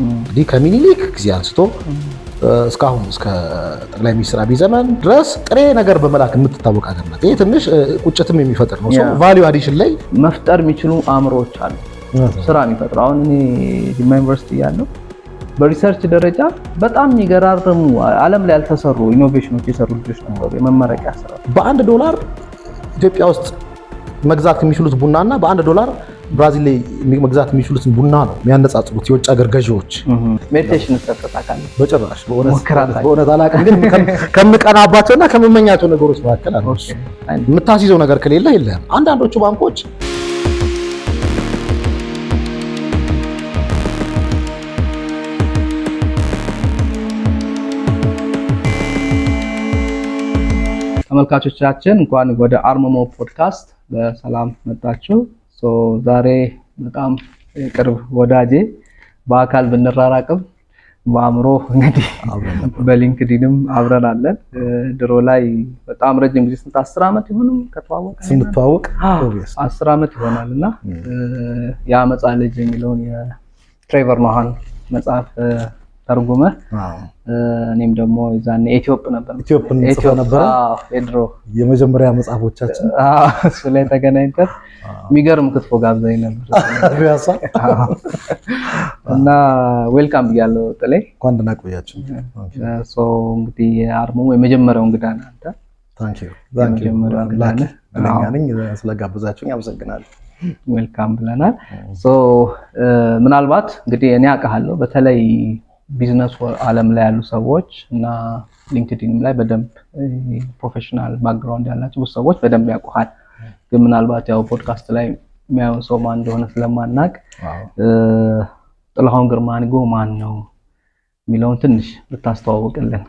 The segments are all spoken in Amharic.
እንግዲህ ከሚኒሊክ ጊዜ አንስቶ እስካሁን እስከ ጠቅላይ ሚኒስትር አብይ ዘመን ድረስ ጥሬ ነገር በመላክ የምትታወቅ ሀገር ናት። ይህ ትንሽ ቁጭትም የሚፈጥር ነው። Value addition ላይ መፍጠር የሚችሉ አእምሮዎች አሉ፣ ስራ የሚፈጥሩ። አሁን እኔ ጅማ ዩኒቨርሲቲ ያለው በ research ደረጃ በጣም የሚገራርሙ ዓለም ላይ ያልተሰሩ innovation ኖች የሰሩ ልጆች ነበሩ። የመመረቂያ ስራ በ1 ዶላር ኢትዮጵያ ውስጥ መግዛት የሚችሉት ቡና እና በ1 ዶላር ብራዚል ላይ መግዛት የሚችሉትን ቡና ነው የሚያነጻጽሩት የውጭ ሀገር ገዢዎች። Meditation ሰርተህ ታውቃለህ? በጭራሽ፣ በእውነት አላውቅም፣ ግን ከምቀናባቸውና ከምመኛቸው ነገሮች መካከል አንዱ እሱ። የምታስይዘው ነገር ከሌለ የለህም። አንዳንዶቹ ባንኮች ተመልካቾቻችን እንኳን ወደ አርምሞ ፖድካስት በሰላም መጣችሁ። ዛሬ በጣም የቅርብ ወዳጄ፣ በአካል ብንራራቅም በአእምሮ እንግዲህ በ LinkedIn ም አብረን አለን። ድሮ ላይ በጣም ረጅም ጊዜ፣ ስንት፣ 10 ዓመት ይሆንም ከተዋወቅን? ስንተዋወቅ። 10 ዓመት ይሆናል። እና የአመፃ ልጅ የሚለውን የትሬቨር ኖሃን መጽሐፍ ተርጉመህ፣ እኔም ደግሞ የዛኔ ኢትዮጵ ነበር። ኢትዮጵን ጽፈህ ነበረ። የድሮ የመጀመሪያ መጽሐፎቻችን። እሱ ላይ ተገናኝተን የሚገርም ክትፎ ጋብዛኝ ነበር። ፒያሳ። እና welcome ብያለሁ ጥሌ። እንኳን ደህና ቆያችሁ። እንግዲህ የአርምሞ የመጀመሪያው እንግዳ ነህ አንተ። የመጀመሪያው እንግዳ ነህ። እድለኛ ነኝ። ስለጋበዛችሁኝ አመሰግናለሁ። Welcome ብለናል። ምናልባት እንግዲህ እኔ አውቅሃለሁ፣ በተለይ ቢዝነስ ዓለም ላይ ያሉ ሰዎች እና LinkedIn ም ላይ በደንብ professional background ያላቸው ብዙ ሰዎች በደንብ ያውቁሃል። ግን ምናልባት ያው ፖድካስት ላይ የሚያየውን ሰው ማን እንደሆነ ስለማናቅ ጥላሁን ግርማ አንጎ ማን ነው የሚለውን ትንሽ ብታስተዋውቅልን።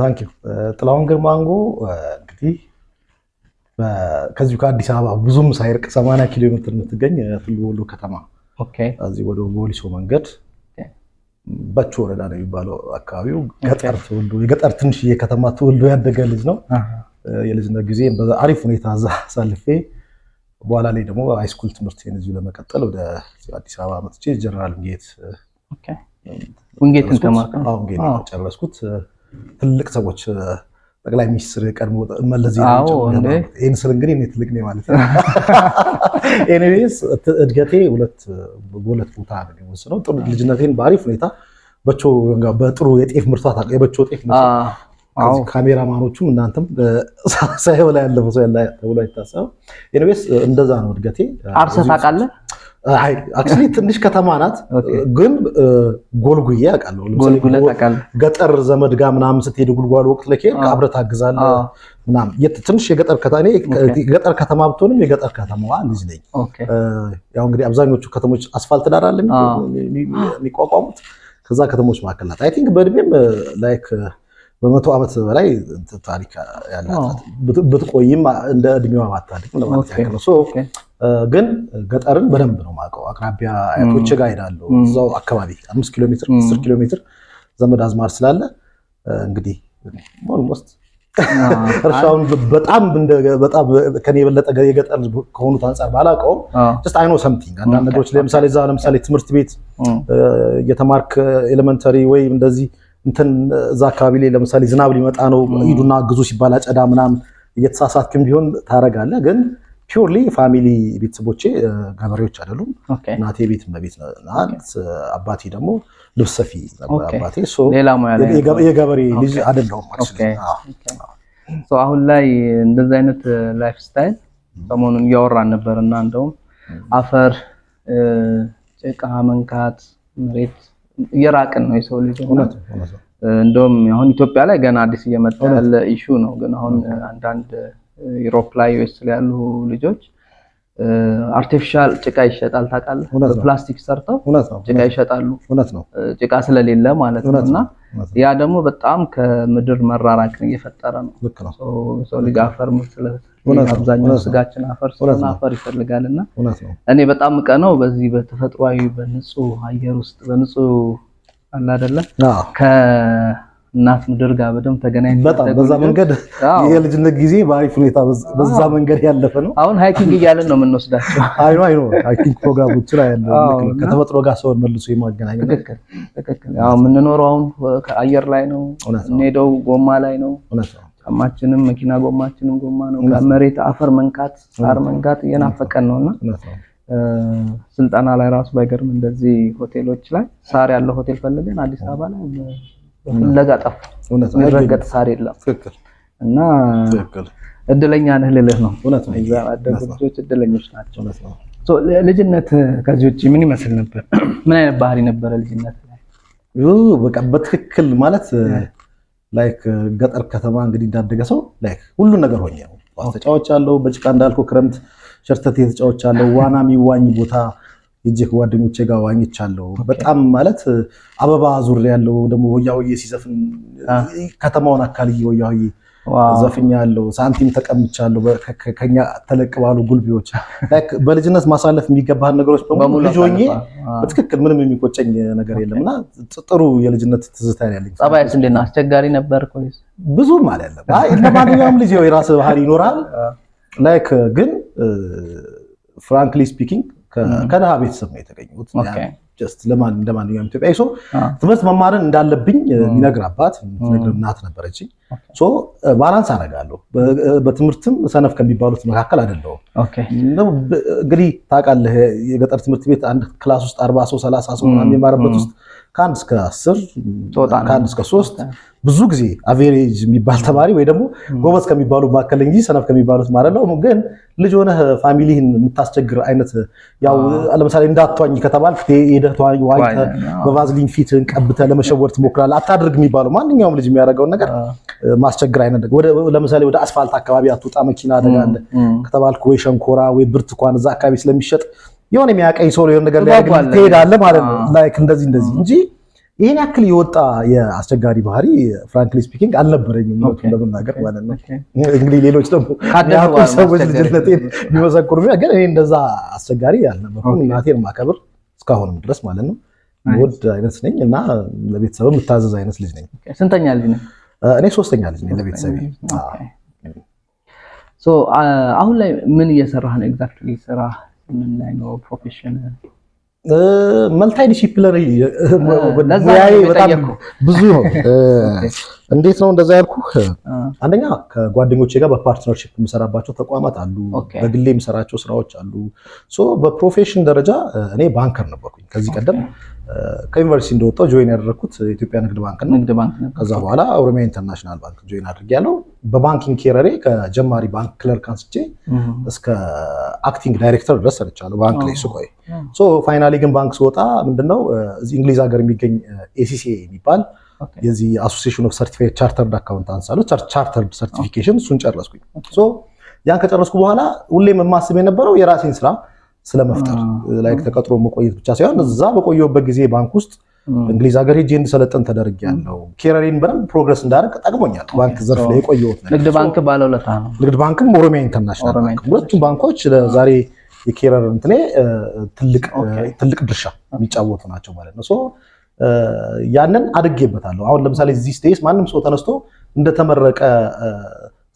Thank you። ጥላሁን ግርማ አንጎ እንግዲህ ከዚሁ ከአዲስ አበባ ብዙም ሳይርቅ 80 ኪሎ ሜትር የምትገኝ ቱሉ ወሎ ከተማ፣ እዚህ ወደ ወሊሶ መንገድ በቾ ወረዳ ነው የሚባለው አካባቢው። ገጠር ተወልዶ፣ የገጠር ትንሽዬ ከተማ ተወልዶ ያደገ ልጅ ነው። የልጅነት ጊዜ በአሪፍ ሁኔታ እዛ አሳልፌ በኋላ ላይ ደግሞ high school ትምህርቴን እዚሁ ለመቀጠል ወደ አዲስ አበባ መጥቼ ጀነራል ዊንጌት ዊንጌትን ተማርክ? ዊንጌት ጨረስኩት። ትልቅ ሰዎች፣ ጠቅላይ ሚኒስትር ቀድሞ መለስ ዜናዊ፣ ይህን ስል እንግዲህ እኔ ትልቅ ነኝ ማለት ነው። Anyways እድገቴ በሁለት ቦታ ነው የሚወስነው። ጥሩ ልጅነቴን በአሪፍ ሁኔታ በቾ በጥሩ የጤፍ ምርቷ፣ የበቾ ጤፍ ምርቷ፣ ካሜራማኖቹም እናንተም ሳይበላ ያለፈ ሰው ያለ ተብሎ አይታሰብም። Anyways እንደዛ ነው እድገቴ። አርሰህ ታውቃለህ? Actually ትንሽ ከተማ ናት፣ ግን ጎልጉዬ አውቃለሁ። ጎልጉለህ ታውቃለህ? ገጠር ዘመድ ጋር ምናምን ስትሄድ ጉልጓሎ ወቅት ላይ ከሄድክ አብረህ ታግዛለህ ምናምን። ትንሽ የገጠር ከተማ፣ እኔ የገጠር ከተማ ብትሆንም የገጠር ከተማዋ ልጅ ነኝ። ያው እንግዲህ አብዛኞቹ ከተሞች አስፋልት ዳር አለ የሚቋቋሙት፣ ከዛ ከተሞች መካከል ናት። I think በእድሜም like በ100 ዓመት በላይ ታሪክ ያላት፣ ብትቆይም እንደ እድሜዋ ባታድግም ለማለት ያክል ነው። ግን ገጠርን በደንብ ነው የማውቀው። አቅራቢያ አያቶቼ ጋር ሄዳለሁ። እዛው አካባቢ 5 ኪሎ ሜትር፣ 10 ኪሎ ሜትር ዘመድ አዝማድ ስላለ እንግዲህ almost እርሻውን በጣም በጣም ከኔ የበለጠ የገጠር ከሆኑት አንጻር ባላውቀውም just I know something፣ አንዳንድ ነገሮች፣ ለምሳሌ እዛ ለምሳሌ ትምህርት ቤት እየተማርክ elementary ወይ እንደዚህ እንትን እዛ አካባቢ ላይ ለምሳሌ ዝናብ ሊመጣ ነው ሂዱና አግዙ ሲባል አጨዳ ምናምን እየተሳሳትክም ቢሆን ታረጋለህ። ግን purely family ቤተሰቦቼ ገበሬዎች አይደሉም። እናቴ ቤት እመቤት ናት። አባቴ ደግሞ ልብስ ሰፊ ነበር አባቴ። የገበሬ ልጅ አይደለሁም። አሁን ላይ እንደዚህ አይነት lifestyle ሰሞኑን እያወራን ነበር እና እንደውም አፈር ጭቃ መንካት፣ መሬት እየራቅን ነው የሰው ልጅ። እንደውም አሁን ኢትዮጵያ ላይ ገና አዲስ እየመጣ ያለ issue ነው። ግን አሁን አንዳንድ Europe ላይ፣ US ላይ ያሉ ልጆች artificial ጭቃ ይሸጣል ታውቃለህ? በፕላስቲክ ሰርተው ጭቃ ይሸጣሉ። ጭቃ ስለሌለ ማለት ነው። እና ያ ደግሞ በጣም ከምድር መራራቅን እየፈጠረ ነው። ሰው ልጅ አፈር፣ አብዛኛው ስጋችን አፈር ስለሆነ አፈር ይፈልጋል። እና እኔ በጣም ቀነው በዚህ በተፈጥሯዊ በንጹህ አየር ውስጥ በንጹህ አለ አይደለ ከ እናት ምድር ጋር በደንብ ተገናኝተው በጣም በዛ መንገድ የልጅነት ጊዜ በአሪፍ ሁኔታ በዛ መንገድ ያለፈ ነው። አሁን hiking እያለን ነው የምንወስዳቸው። I know, I know፣ hiking ፕሮግራሞች ላይ ያለው ከተፈጥሮ ጋር ሰውን መልሶ የማገናኘት። ትክክል ትክክል። ያው የምንኖረው አሁን ከአየር ላይ ነው፣ የምንሄደው ጎማ ላይ ነው። ጫማችንም መኪና ጎማችንም ጎማ ነው። ከመሬት አፈር መንካት፣ ሳር መንካት እየናፈቀን ነውና ስልጠና ላይ ራሱ ባይገርም እንደዚህ ሆቴሎች ላይ ሳር ያለው ሆቴል ፈልገን አዲስ አበባ ላይ ፍለጋ ጠፋ። የሚረገጥ ሳር የለም። እና እድለኛ ነህ ልልህ ነው። እዛ ያደጉ ልጆች እድለኞች ናቸው። ልጅነት ከዚህ ውጭ ምን ይመስል ነበር? ምን አይነት ባህሪ ነበረ ልጅነት ላይ? በቃ በትክክል ማለት like ገጠር ከተማ እንግዲህ እንዳደገ ሰው like ሁሉን ነገር ሆኜ ነው። ኳስ ተጫውቻለሁ። በጭቃ እንዳልኩ ክረምት ሸርተቴ ተጫውቻለሁ። ዋና የሚዋኝ ቦታ ሄጄ ከጓደኞቼ ጋር ዋኝቻለሁ። በጣም ማለት አበባ ዙር ያለው ደግሞ ሆያ ሆዬ ሲዘፍን ከተማውን አካልዬ ሆያ ሆዬ ዘፍኛለሁ። ሳንቲም ተቀምቻለሁ ከኛ ተለቅ ባሉ ጉልቤዎች። በልጅነት ማሳለፍ የሚገባህን ነገሮች በሙሉ ልጅ ሆኜ በትክክል ምንም የሚቆጨኝ ነገር የለም እና ጥሩ የልጅነት ትዝታ ያለኝ። ጸባይስ እንዴት ነው? አስቸጋሪ ነበር ወይስ? ብዙም አይደለም። አይ ለማንኛውም ልጅ የራስህ ባህሪ ይኖራል። Like ግን frankly speaking ከድሃ ቤተሰብ ነው የተገኘሁት። Just እንደማንኛውም ኢትዮጵያዊ ሰው ትምህርት መማርን እንዳለብኝ የሚነግር አባት፣ የምትነግር እናት ነበረችኝ። So balance አደርጋለሁ። በትምህርትም ሰነፍ ከሚባሉት መካከል አይደለሁም። እንግዲህ ታውቃለህ፣ የገጠር ትምህርት ቤት አንድ class ውስጥ 40 ሰው፣ 30 ሰው የሚማርበት ውስጥ ከ1 እስከ 10፣ ከ1 እስከ 3 ብዙ ጊዜ average የሚባል ተማሪ ወይ ደግሞ ጎበዝ ከሚባሉ መካከል እንጂ ሰነፍ ከሚባሉት ማለት ነው። ግን ልጅ ሆነህ family ህን የምታስቸግር አይነት፣ ያው ለምሳሌ እንዳትዋኝ ከተባልክ ሄደህ ዋኝተህ በቫዝሊን ፊትህን ቀብተህ ለመሸወድ ትሞክራለህ። አታድርግ የሚባለው ማንኛውም ልጅ የሚያደርገውን ነገር ማስቸግር አይነት ነገር፣ ለምሳሌ ወደ አስፋልት አካባቢ አትውጣ፣ መኪና አደጋ አለ ከተባልክ ወይ ሸንኮራ ወይ ብርቱካን እዛ አካባቢ ስለሚሸጥ የሆነ የሚያቀኝ ሰው የሆነ ነገር ሊያደርግ ትሄዳለህ ማለት ነው። Like እንደዚህ እንደዚህ እንጂ ይህን ያክል የወጣ የአስቸጋሪ ባህሪ frankly speaking አልነበረኝም፣ እውነቱን ለመናገር ማለት ነው። እንግዲህ ሌሎች ደግሞ የሚያውቁ ሰዎች ልጅነቴን ቢመሰክሩ፣ ግን እኔ እንደዛ አስቸጋሪ አልነበርኩም። እናቴን ማከብር እስካሁንም ድረስ ማለት ነው ወድ አይነት ነኝ እና ለቤተሰብ የምታዘዝ አይነት ልጅ ነኝ። ስንተኛ ልጅ ነህ? እኔ ሶስተኛ ልጅ ነኝ ለቤተሰቤ። አሁን ላይ ምን እየሰራህ ነው? Exactly ስራ ምን ላይ ነው? Profession? Multidisciplinary፣ ሙያዬ በጣም ብዙ ነው። እንዴት ነው እንደዛ ያልኩህ? አንደኛ ከጓደኞቼ ጋር በ partnership የምሰራባቸው ተቋማት አሉ። በግሌ የምሰራቸው ስራዎች አሉ። So በ profession ደረጃ እኔ banker ነበርኩኝ። ከዚህ ቀደም ከዩኒቨርሲቲ እንደወጣሁ join ያደረግኩት የኢትዮጵያ ንግድ ባንክ ነው። ንግድ ባንክ ነበር። ከዛ በኋላ ኦሮሚያ ኢንተርናሽናል ባንክ join አድርጌያለሁ። በ banking career ኤ ከጀማሪ ባንክ clerk አንስቼ እስከ acting director ድረስ ሰርቻለሁ ባንክ ላይ ስቆይ። So finally ግን ባንክ ስወጣ ምንድነው እዚህ እንግሊዝ ሀገር የሚገኝ ACCA የሚባል የዚህ Association of Certified Chartered Accountants አሉ፣ chartered certification፣ እሱን ጨረስኩኝ። So ያን ከጨረስኩ በኋላ ሁሌም የማስብ የነበረው የራሴን ስራ ስለመፍጠር፣ like ተቀጥሮ መቆየት ብቻ ሳይሆን እዛ በቆየሁበት ጊዜ ባንክ ውስጥ እንግሊዝ ሀገር ሄጄ እንድሰለጥን ተደርጌያለሁ። Career ኤን በደንብ progress እንዳደርግ ጠቅሞኛል። ባንክ ዘርፍ ላይ የቆየሁት ነገር። ንግድ ባንክ ባለውለታ ነው። ንግድ ባንክም ኦሮሚያ ኢንተርናሽናል ባንክ፣ ሁለቱም ባንኮች ለዛሬ የ career እንትኔ ትልቅ ትልቅ ድርሻ የሚጫወቱ ናቸው ማለት ነው። So ያንን አድጌበታለሁ። አሁን ለምሳሌ these days ማንም ሰው ተነስቶ እንደተመረቀ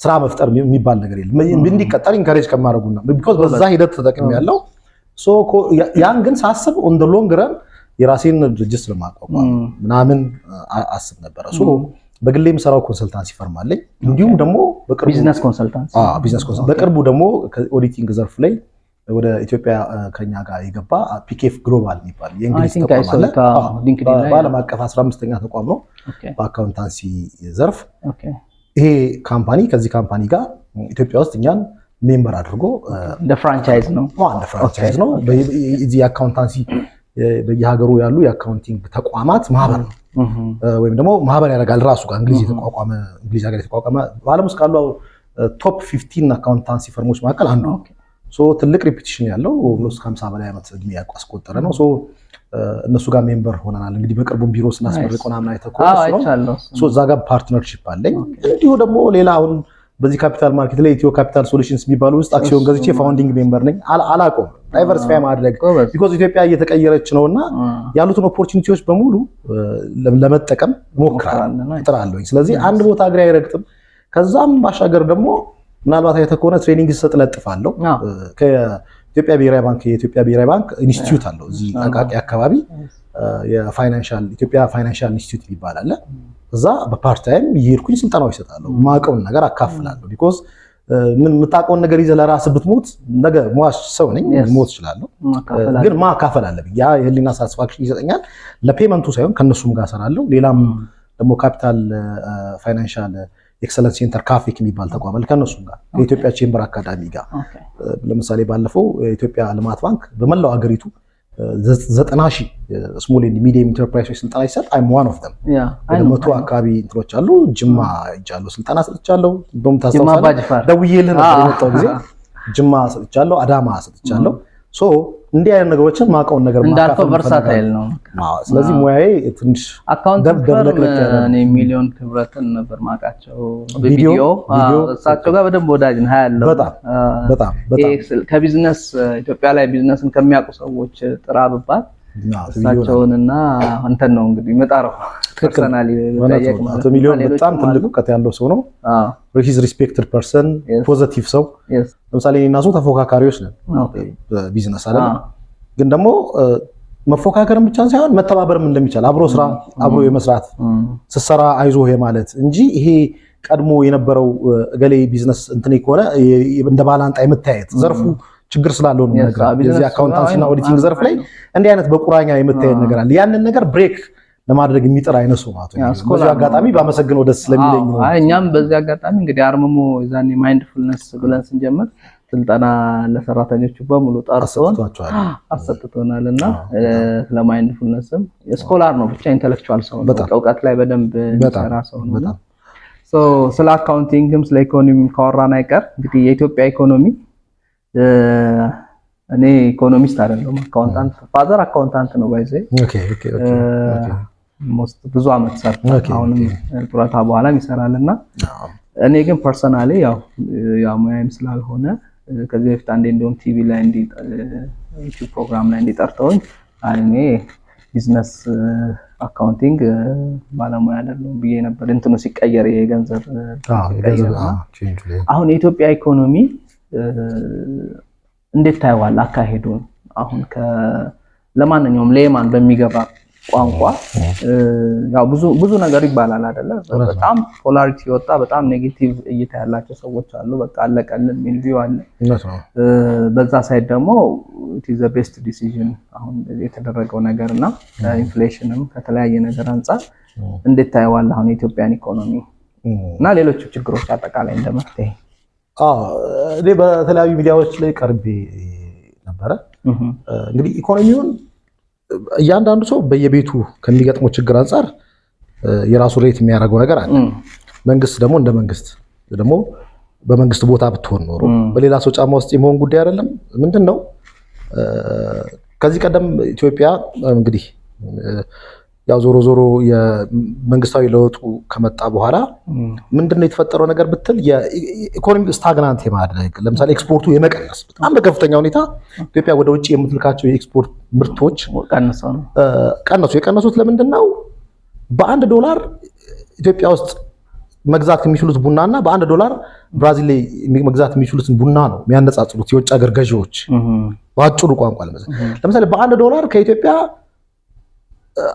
ስራ መፍጠር የሚባል ነገር የለም። እንዲቀጠር encourage ከማድረጉና because በዛ ሂደት ተጠቅሜያለሁ። ያን ግን ሳስብ on the long run የራሴን ድርጅት ስለማቋቋም ምናምን አስብ ነበረ። So በግሌ የምሰራው consultancy firm አለኝ። እንዲሁም ደግሞ በቅርቡ ቢዝነስ consultancy። Business consultancy። በቅርቡ ደግሞ ከ auditing ዘርፍ ላይ ወደ ኢትዮጵያ ከኛ ጋር የገባ PKF Global የሚባል የእንግሊዝ ተቋም አለ። በዓለም አቀፍ 15ኛ ተቋም ነው በ accountancy ዘርፍ። ይሄ company ከዚህ company ጋር ኢትዮጵያ ውስጥ እኛን member አድርጎ እንደ franchise ነው። እንደ franchise ነው። የዚህ የ accountancy በየሀገሩ ያሉ የ accounting ተቋማት ማህበር ነው ወይም ደግሞ ማህበር ያደርጋል ራሱ ጋር እንግሊዝ ሀገር የተቋቋመ በዓለም ውስጥ ካሉ top 15 accountancy firm ኦች መካከል አንዱ ነው። So ትልቅ reputation ያለው፣ almost ከ50 በላይ ዓመት እድሜ ያስቆጠረ ነው። So እነሱ ጋር member ሆነናል። እንግዲህ በቅርቡ ቢሮ ስናስመርቅ ምናምን አይተህ ከሆነ እሱ ነው። So እዛ ጋር partnership አለኝ። እንዲሁ ደግሞ ሌላ አሁን በዚህ capital market ላይ ኢትዮ ካፒታል ሶሉሽንስ የሚባሉ ውስጥ አክሲዮን ገዝቼ founding member ነኝ። አላቆም diversify ማድረግ because ኢትዮጵያ እየተቀየረች ነውና ያሉትን opportunity ዎች በሙሉ ለመጠቀም እሞክራለሁ፣ እጥራለሁ። ስለዚህ አንድ ቦታ እግሬ አይረግጥም። ከዛም ባሻገር ደግሞ ምናልባት አይተህ ከሆነ training ስሰጥ እለጥፋለሁ። ከኢትዮጵያ ብሔራዊ ባንክ የኢትዮጵያ ብሔራዊ ባንክ ኢንስቲትዩት አለው እዚህ አቃቂ አካባቢ የ financial ኢትዮጵያ financial institute የሚባል አለ። እዛ በ part time እየሄድኩኝ ስልጠናዎች እሰጣለሁ። የማውቀውን ነገር አካፍላለሁ። Because ምን የምታውቀውን ነገር ይዘህ ለራስህ ብትሞት ነገ ሟች ሰው ነኝ ሞት እችላለሁ፣ ግን ማካፈል አለብኝ። ያ የህሊና satisfaction ይሰጠኛል። ለ payment ኡ ሳይሆን ከነሱም ጋር እሰራለሁ። ሌላም ደግሞ capital financial excellence center ካፌክ የሚባል ተቋም አለ። ከነሱም ጋር ከኢትዮጵያ chamber academy ጋር ለምሳሌ ባለፈው የኢትዮጵያ ልማት ባንክ በመላው ሀገሪቱ 90,000 small and medium enterprise ኦች ስልጠና ይሰጥ I'm one of them። ወደ 100 አካባቢ እንትኖች አሉ። ጅማ ሄጃለሁ፣ ስልጠና ሰጥቻለሁ። እንደውም ታስታውሳለህ ደውዬልህ ነበር የመጣው ጊዜ ጅማ ሰጥቻለሁ፣ አዳማ ሰጥቻለሁ። So እንዲህ አይነት ነገሮችን ማውቀውን ነገር እንዳልከው versatile ነው። ስለዚህ ሙያዬ ትንሽ Accounting firm እኔ ሚሊዮን ክብረትን ነበር ማውቃቸው በቪዲዮ እሳቸው ጋር በደንብ ወዳጅ ነህ ያለው። በጣም በጣም በጣም ከቢዝነስ ኢትዮጵያ ላይ ቢዝነስን ከሚያውቁ ሰዎች ጥራ ብባል እሳቸውንና አንተን ነው እንግዲህ መጣረው personally ጠየቅ ማለት አቶ ሚሊዮን በጣም ትልቅ እውቀት ያለው ሰው ነው። He's respected person፣ positive ሰው። ለምሳሌ እኔና እሱ ተፎካካሪዎች ነን በቢዝነስ አይደል? ግን ደግሞ መፎካከርም ብቻ ሳይሆን መተባበርም እንደሚቻል አብሮ ስራ አብሮ የመስራት ስትሰራ አይዞህ የማለት እንጂ ይሄ ቀድሞ የነበረው እገሌ ቢዝነስ እንትኔ ከሆነ እንደ ባላንጣ የመታየት ዘርፉ ችግር ስላለው ነው ነገር የዚህ accountancy እና auditing ዘርፍ ላይ እንዲህ አይነት በቁራኛ የመታየት ነገር አለ። ያንን ነገር break ለማድረግ የሚጥር አይነት ሰው ማለት ነው። በዚህ አጋጣሚ ባመሰግነው ደስ ስለሚለኝ ነው። እኛም በዚህ አጋጣሚ እንግዲህ አርምሞ የዛኔ mindfulness ብለን ስንጀምር ስልጠና ለሰራተኞቹ በሙሉ ጠርቶን አሰጥቶናልና ስለ mindfulness ም scholar ነው፣ ብቻ intellectual ሰው ነው፣ እውቀት ላይ በደንብ የሚሰራ ሰው ነው። So ስለ accounting ም ስለ ኢኮኖሚም ካወራን አይቀር እንግዲህ የኢትዮጵያ ኢኮኖሚ እኔ economist አይደለሁም፣ accountant father accountant ነው by the way። Okay okay okay Most ብዙ አመት ሰርቷል። አሁንም ጡረታ በኋላም ይሰራልና እኔ ግን personally ያው ያው ሙያዬም ስላልሆነ ከዚህ በፊት አንዴ እንደውም ቲቪ ላይ እንዲ ዩቲዩብ ፕሮግራም ላይ እንዲጠርተውኝ እኔ business accounting ባለሙያ አይደለሁም ብዬ ነበር። እንትኑ ሲቀየር የገንዘብ አሁን የኢትዮጵያ ኢኮኖሚ እንዴት ታየዋለህ አካሄዱን? አሁን ለማንኛውም layman በሚገባ ቋንቋ ያው ብዙ ብዙ ነገር ይባላል አይደለ? በጣም polarity ወጣ፣ በጣም negative እይታ ያላቸው ሰዎች አሉ። በቃ አለቀልን የሚል view አለ። በዛ side ደግሞ it is the best decision አሁን የተደረገው ነገር እና ከ inflation ም ከተለያየ ነገር አንጻር እንዴት ታየዋለህ አሁን የኢትዮጵያን ኢኮኖሚ እና ሌሎች ችግሮች አጠቃላይ እንደመፍትሄ? እኔ በተለያዩ ሚዲያዎች ላይ ቀርቤ ነበረ። እንግዲህ ኢኮኖሚውን እያንዳንዱ ሰው በየቤቱ ከሚገጥመው ችግር አንጻር የራሱ rate የሚያደርገው ነገር አለ። መንግስት ደግሞ እንደ መንግስት ደግሞ በመንግስት ቦታ ብትሆን ኖሮ በሌላ ሰው ጫማ ውስጥ የመሆን ጉዳይ አይደለም። ምንድን ነው ከዚህ ቀደም ኢትዮጵያ እንግዲህ ያው ዞሮ ዞሮ የመንግስታዊ ለውጡ ከመጣ በኋላ ምንድነው የተፈጠረው ነገር ብትል የኢኮኖሚ stagnant የማድረግ ለምሳሌ ኤክስፖርቱ የመቀነስ በጣም በከፍተኛ ሁኔታ ኢትዮጵያ ወደ ውጭ የምትልካቸው የኤክስፖርት ምርቶች ቀነሱ። የቀነሱት ለምንድን ነው? በ1 ዶላር ኢትዮጵያ ውስጥ መግዛት የሚችሉት ቡና እና በ1 ዶላር ብራዚል ላይ መግዛት የሚችሉትን ቡና ነው የሚያነጻጽሩት የውጭ ሀገር ገዢዎች። በአጭሩ ቋንቋ ለምሳሌ በ1 ዶላር ከኢትዮጵያ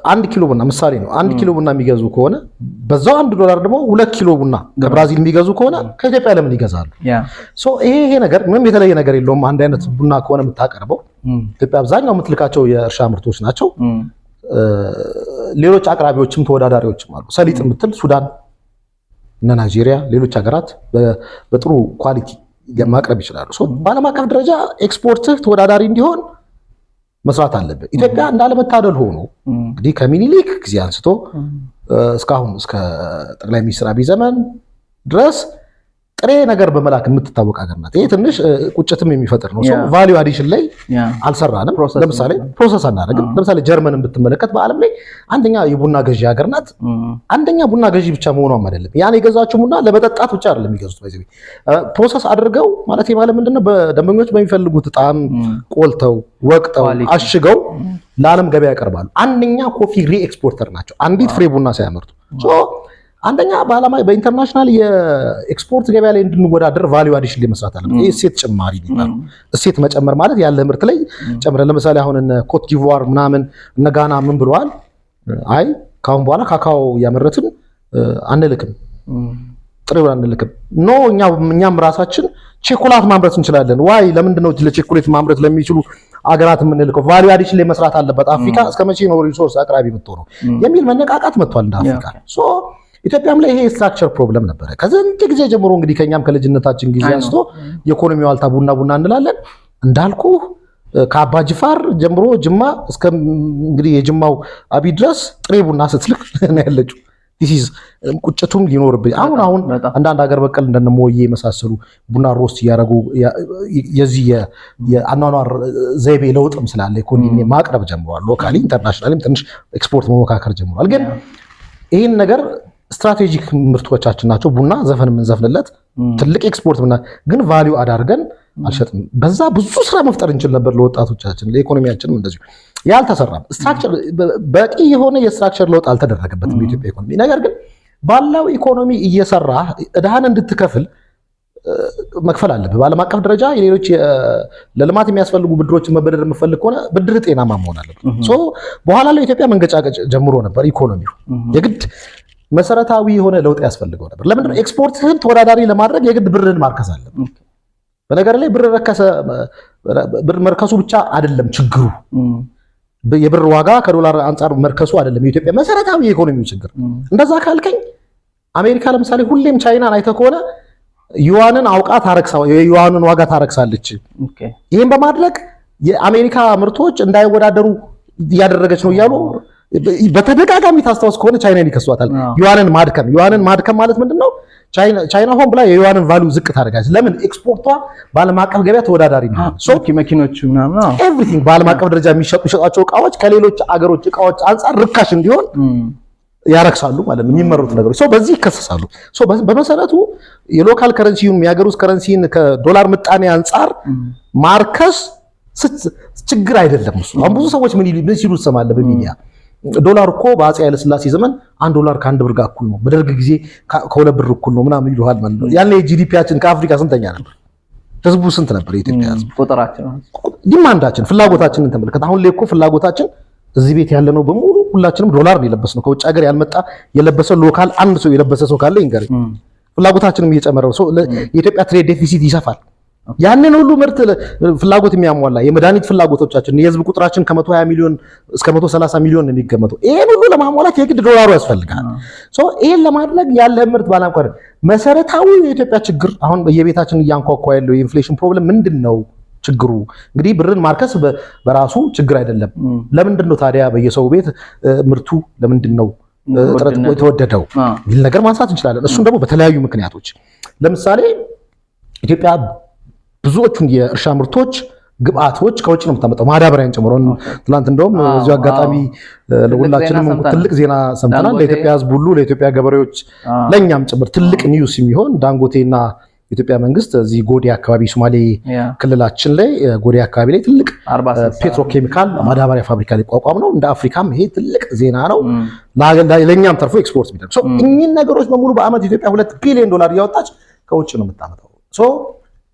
1 ኪሎ ቡና ምሳሌ ነው። 1 ኪሎ ቡና የሚገዙ ከሆነ በዛው 1 ዶላር ደግሞ 2 ኪሎ ቡና ከብራዚል የሚገዙ ከሆነ ከኢትዮጵያ ለምን ይገዛሉ? ይሄ ይሄ ነገር ምንም የተለየ ነገር የለውም። አንድ አይነት ቡና ከሆነ የምታቀርበው ኢትዮጵያ አብዛኛው የምትልካቸው የእርሻ ምርቶች ናቸው። ሌሎች አቅራቢዎችም ተወዳዳሪዎችም አሉ። ሰሊጥ የምትል ሱዳን እና ናይጄሪያ፣ ሌሎች ሀገራት በጥሩ quality ማቅረብ ይችላሉ። በዓለም አቀፍ ደረጃ ኤክስፖርትህ ተወዳዳሪ እንዲሆን መስራት አለብን። ኢትዮጵያ እንዳለመታደል ሆኖ እንግዲህ ከሚኒሊክ ጊዜ አንስቶ እስካሁን እስከ ጠቅላይ ሚኒስትር አብይ ዘመን ድረስ ጥሬ ነገር በመላክ የምትታወቅ ሀገር ናት። ይሄ ትንሽ ቁጭትም የሚፈጥር ነው። Value addition ላይ አልሰራንም። ለምሳሌ process አናደርግም። ለምሳሌ ጀርመንን ብትመለከት በዓለም ላይ አንደኛ የቡና ገዢ ሀገር ናት። አንደኛ ቡና ገዢ ብቻ መሆኗም አይደለም። ያን የገዛችው ቡና ለመጠጣት ብቻ አይደለም የሚገዙት። ባይዘ process አድርገው ማለት ማለት ምንድነው በደንበኞች በሚፈልጉት ጣዕም ቆልተው ወቅጠው አሽገው ለዓለም ገበያ ያቀርባሉ። አንደኛ coffee re-exporter ናቸው። አንዲት ፍሬ ቡና ሳያመርቱ አንደኛ በዓለም በ international የ export ገበያ ላይ እንድንወዳደር value addition ላይ መስራት አለብን። ይሄ እሴት ጭማሪ የሚባለው እሴት መጨመር ማለት ያለ ምርት ላይ ጨምረ። ለምሳሌ አሁን እነ ኮት ዲቮር ምናምን እነ ጋና ምን ብለዋል? አይ ካሁን በኋላ ካካኦ እያመረትን አንልክም፣ ጥሬውን አንልክም። No እኛም ራሳችን ቸኮላት ማምረት እንችላለን። Why ለምንድን ነው ለቸኮሌት ማምረት ለሚችሉ አገራት የምንልከው? Value addition ላይ መስራት አለበት። አፍሪካ እስከ መቼ ነው resource አቅራቢ የምትሆነው የሚል መነቃቃት መጥቷል እንደ አፍሪካ። So ኢትዮጵያም ላይ ይሄ structure problem ነበረ ከስንት ጊዜ ጀምሮ። እንግዲህ ከኛም ከልጅነታችን ጊዜ አንስቶ የኢኮኖሚ ዋልታ ቡና ቡና እንላለን። እንዳልኩ ከአባ ጅፋር ጀምሮ ጅማ እስከ እንግዲህ የጅማው አቢ ድረስ ጥሬ ቡና ስትልክ ነው ያለችው። This is ቁጭቱም ሊኖርብኝ አሁን አሁን አንዳንድ ሀገር በቀል እንደነ ሞዬ የመሳሰሉ ቡና roast እያደረጉ የዚህ የአኗኗር ዘይቤ ለውጥም ስላለ ኢኮኖሚ ማቅረብ ጀምሯል። Locally internationally ም ትንሽ ኤክስፖርት መሞካከር ጀምሯል። ግን ይህን ነገር strategic ምርቶቻችን ናቸው። ቡና ዘፈን የምንዘፍንለት ትልቅ ኤክስፖርት ምና ግን value add አድርገን አልሸጥም። በዛ ብዙ ስራ መፍጠር እንችል ነበር ለወጣቶቻችን፣ ለኢኮኖሚያችንም እንደዚሁ ያልተሰራም structure በቂ የሆነ የ structure ለውጥ አልተደረገበትም የኢትዮጵያ ኢኮኖሚ። ነገር ግን ባለው ኢኮኖሚ እየሰራ እዳህን እንድትከፍል መክፈል አለብህ። በዓለም አቀፍ ደረጃ የሌሎች ለልማት የሚያስፈልጉ ብድሮችን መበደር የምፈልግ ከሆነ ብድር ጤናማ መሆን አለበት። So በኋላ ላይ ኢትዮጵያ መንገጫገጭ ጀምሮ ነበር። ኢኮኖሚው የግድ መሰረታዊ የሆነ ለውጥ ያስፈልገው ነበር። ለምንድን ነው ኤክስፖርትህን ተወዳዳሪ ለማድረግ የግድ ብርህን ማርከስ አለብህ። በነገር ላይ ብር ረከሰ ብር መርከሱ ብቻ አይደለም ችግሩ። የብር ዋጋ ከዶላር አንጻር መርከሱ አይደለም የኢትዮጵያ መሰረታዊ የኢኮኖሚው ችግር። እንደዛ ካልከኝ አሜሪካ ለምሳሌ ሁሌም ቻይናን አይተህ ከሆነ ዩዋንን አውቃ ታረክሳ የዩዋንን ዋጋ ታረክሳለች። ይህን በማድረግ የአሜሪካ ምርቶች እንዳይወዳደሩ እያደረገች ነው እያሉ በተደጋጋሚ ታስታውስ ከሆነ ቻይናን ይከሷታል። ዩዋንን ማድከም ዩዋንን ማድከም ማለት ምንድነው? ቻይና ሆን ብላ የዩዋንን value ዝቅ ታደርጋለች። ለምን? ኤክስፖርቷ በዓለም አቀፍ ገበያ ተወዳዳሪ ነው። So መኪኖቹ ምናምን Everything በዓለም አቀፍ ደረጃ የሚሸጧቸው እቃዎች ከሌሎች አገሮች እቃዎች አንጻር ርካሽ እንዲሆን ያረክሳሉ ማለት ነው የሚመሩት ነገሮች። So በዚህ ይከሰሳሉ። So በመሰረቱ የ local currency ውን የሀገር ውስጥ currency ን ከዶላር ምጣኔ አንጻር ማርከስ ችግር አይደለም። እሱ አሁን ብዙ ሰዎች ምን ሲሉ ትሰማለህ በሚዲያ ዶላር እኮ በአፄ ኃይለ ሥላሴ ዘመን 1 ዶላር ከ1 ብር ጋር እኩል ነው፣ በደርግ ጊዜ ከ2 ብር እኩል ነው ምናምን ይሉሃል ማለት ነው። ያኔ GDP ያችን ከአፍሪካ ስንተኛ ነበር? ህዝቡ ስንት ነበር? የኢትዮጵያ ህዝብ ቁጥራችን፣ demand ኣችን፣ ፍላጎታችንን ተመልከት። አሁን ላይ እኮ ፍላጎታችን እዚህ ቤት ያለነው በሙሉ ሁላችንም ዶላር ነው የለበስነው። ከውጭ ሀገር ያልመጣ የለበሰ local አንድ ሰው የለበሰ ሰው ካለ ይንገረኝ። ፍላጎታችንም እየጨመረ ነው። የኢትዮጵያ trade deficit ይሰፋል። ያንን ሁሉ ምርት ፍላጎት የሚያሟላ የመድኃኒት ፍላጎቶቻችን የህዝብ ቁጥራችን ከ120 ሚሊዮን እስከ 130 ሚሊዮን ነው የሚገመተው። ይሄን ሁሉ ለማሟላት የግድ ዶላሩ ያስፈልጋል። So ይሄን ለማድረግ ያለ ምርት ባላንኳ መሰረታዊ የኢትዮጵያ ችግር አሁን በየቤታችን እያንኳኳ ያለው የ inflation problem ምንድን ነው ችግሩ? እንግዲህ ብርን ማርከስ በራሱ ችግር አይደለም። ለምንድን ነው ታዲያ በየሰው ቤት ምርቱ ለምንድን ነው እጥረት የተወደደው የሚል ነገር ማንሳት እንችላለን። እሱም ደግሞ በተለያዩ ምክንያቶች ለምሳሌ ኢትዮጵያ ብዙዎቹን የእርሻ ምርቶች ግብአቶች ከውጭ ነው የምታመጣው፣ ማዳበሪያን ጨምሮ። ትላንት እንደውም በዚሁ አጋጣሚ ለሁላችንም ትልቅ ዜና ሰምተናል። ለኢትዮጵያ ሕዝብ ሁሉ፣ ለኢትዮጵያ ገበሬዎች፣ ለእኛም ጭምር ትልቅ news የሚሆን ዳንጎቴና የኢትዮጵያ መንግስት እዚህ ጎዴ አካባቢ ሶማሌ ክልላችን ላይ ጎዴ አካባቢ ላይ ትልቅ petrochemical ማዳበሪያ ፋብሪካ ሊቋቋም ነው። እንደ አፍሪካም ይሄ ትልቅ ዜና ነው። ለእኛም ተርፎ ኤክስፖርት የሚደረግ እኚህን ነገሮች በሙሉ በአመት ኢትዮጵያ 2 ቢሊዮን ዶላር እያወጣች ከውጭ ነው የምታመጣው።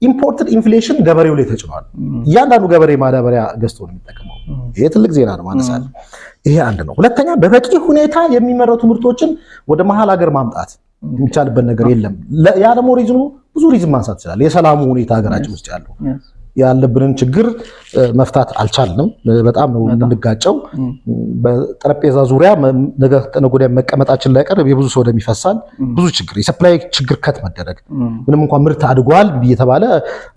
Imported inflation ገበሬው ላይ ተጭኗል። እያንዳንዱ ገበሬ ማዳበሪያ ገዝቶ ነው የሚጠቀመው። ይሄ ትልቅ ዜና ነው ማነሳል። ይሄ አንድ ነው። ሁለተኛ በበቂ ሁኔታ የሚመረቱ ምርቶችን ወደ መሀል ሀገር ማምጣት የሚቻልበት ነገር የለም። ያ ደግሞ reason ኑ ብዙ reason ማንሳት ይችላል። የሰላሙ ሁኔታ ሀገራችን ውስጥ ያለው ያለብንን ችግር መፍታት አልቻልንም። በጣም ነው የምንጋጨው። በጠረጴዛ ዙሪያ ነገ ከነገ ወዲያ መቀመጣችን ላይቀር የብዙ ሰው ደም ይፈሳል። ብዙ ችግር የ supply ችግር cut መደረግ ምንም እንኳን ምርት አድጓል እየተባለ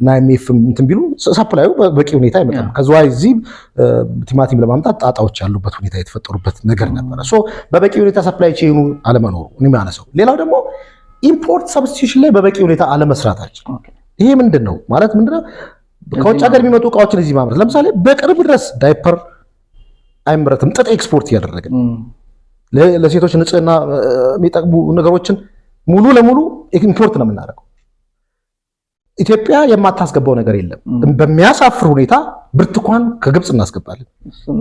እና IMF እንትን ቢሉ supply ዩ በቂ ሁኔታ አይመጣም። ከዝዋይ እዚህ ቲማቲም ለማምጣት ጣጣዎች ያሉበት ሁኔታ የተፈጠሩበት ነገር ነበረ። So በበቂ ሁኔታ supply chain ኑ አለመኖሩ እኔ የማነሳው። ሌላው ደግሞ Import substitution ላይ በበቂ ሁኔታ አለመስራታችን። ይሄ ምንድን ነው ማለት ምንድን ነው? ከውጭ ሀገር የሚመጡ እቃዎችን እዚህ ማምረት። ለምሳሌ በቅርብ ድረስ ዳይፐር አይመረትም፣ ጥጥ ኤክስፖርት እያደረግን፣ ለሴቶች ንጽህና የሚጠቅሙ ነገሮችን ሙሉ ለሙሉ import ነው የምናደርገው። ኢትዮጵያ የማታስገባው ነገር የለም። በሚያሳፍር ሁኔታ ብርቱካን ከግብፅ እናስገባለን።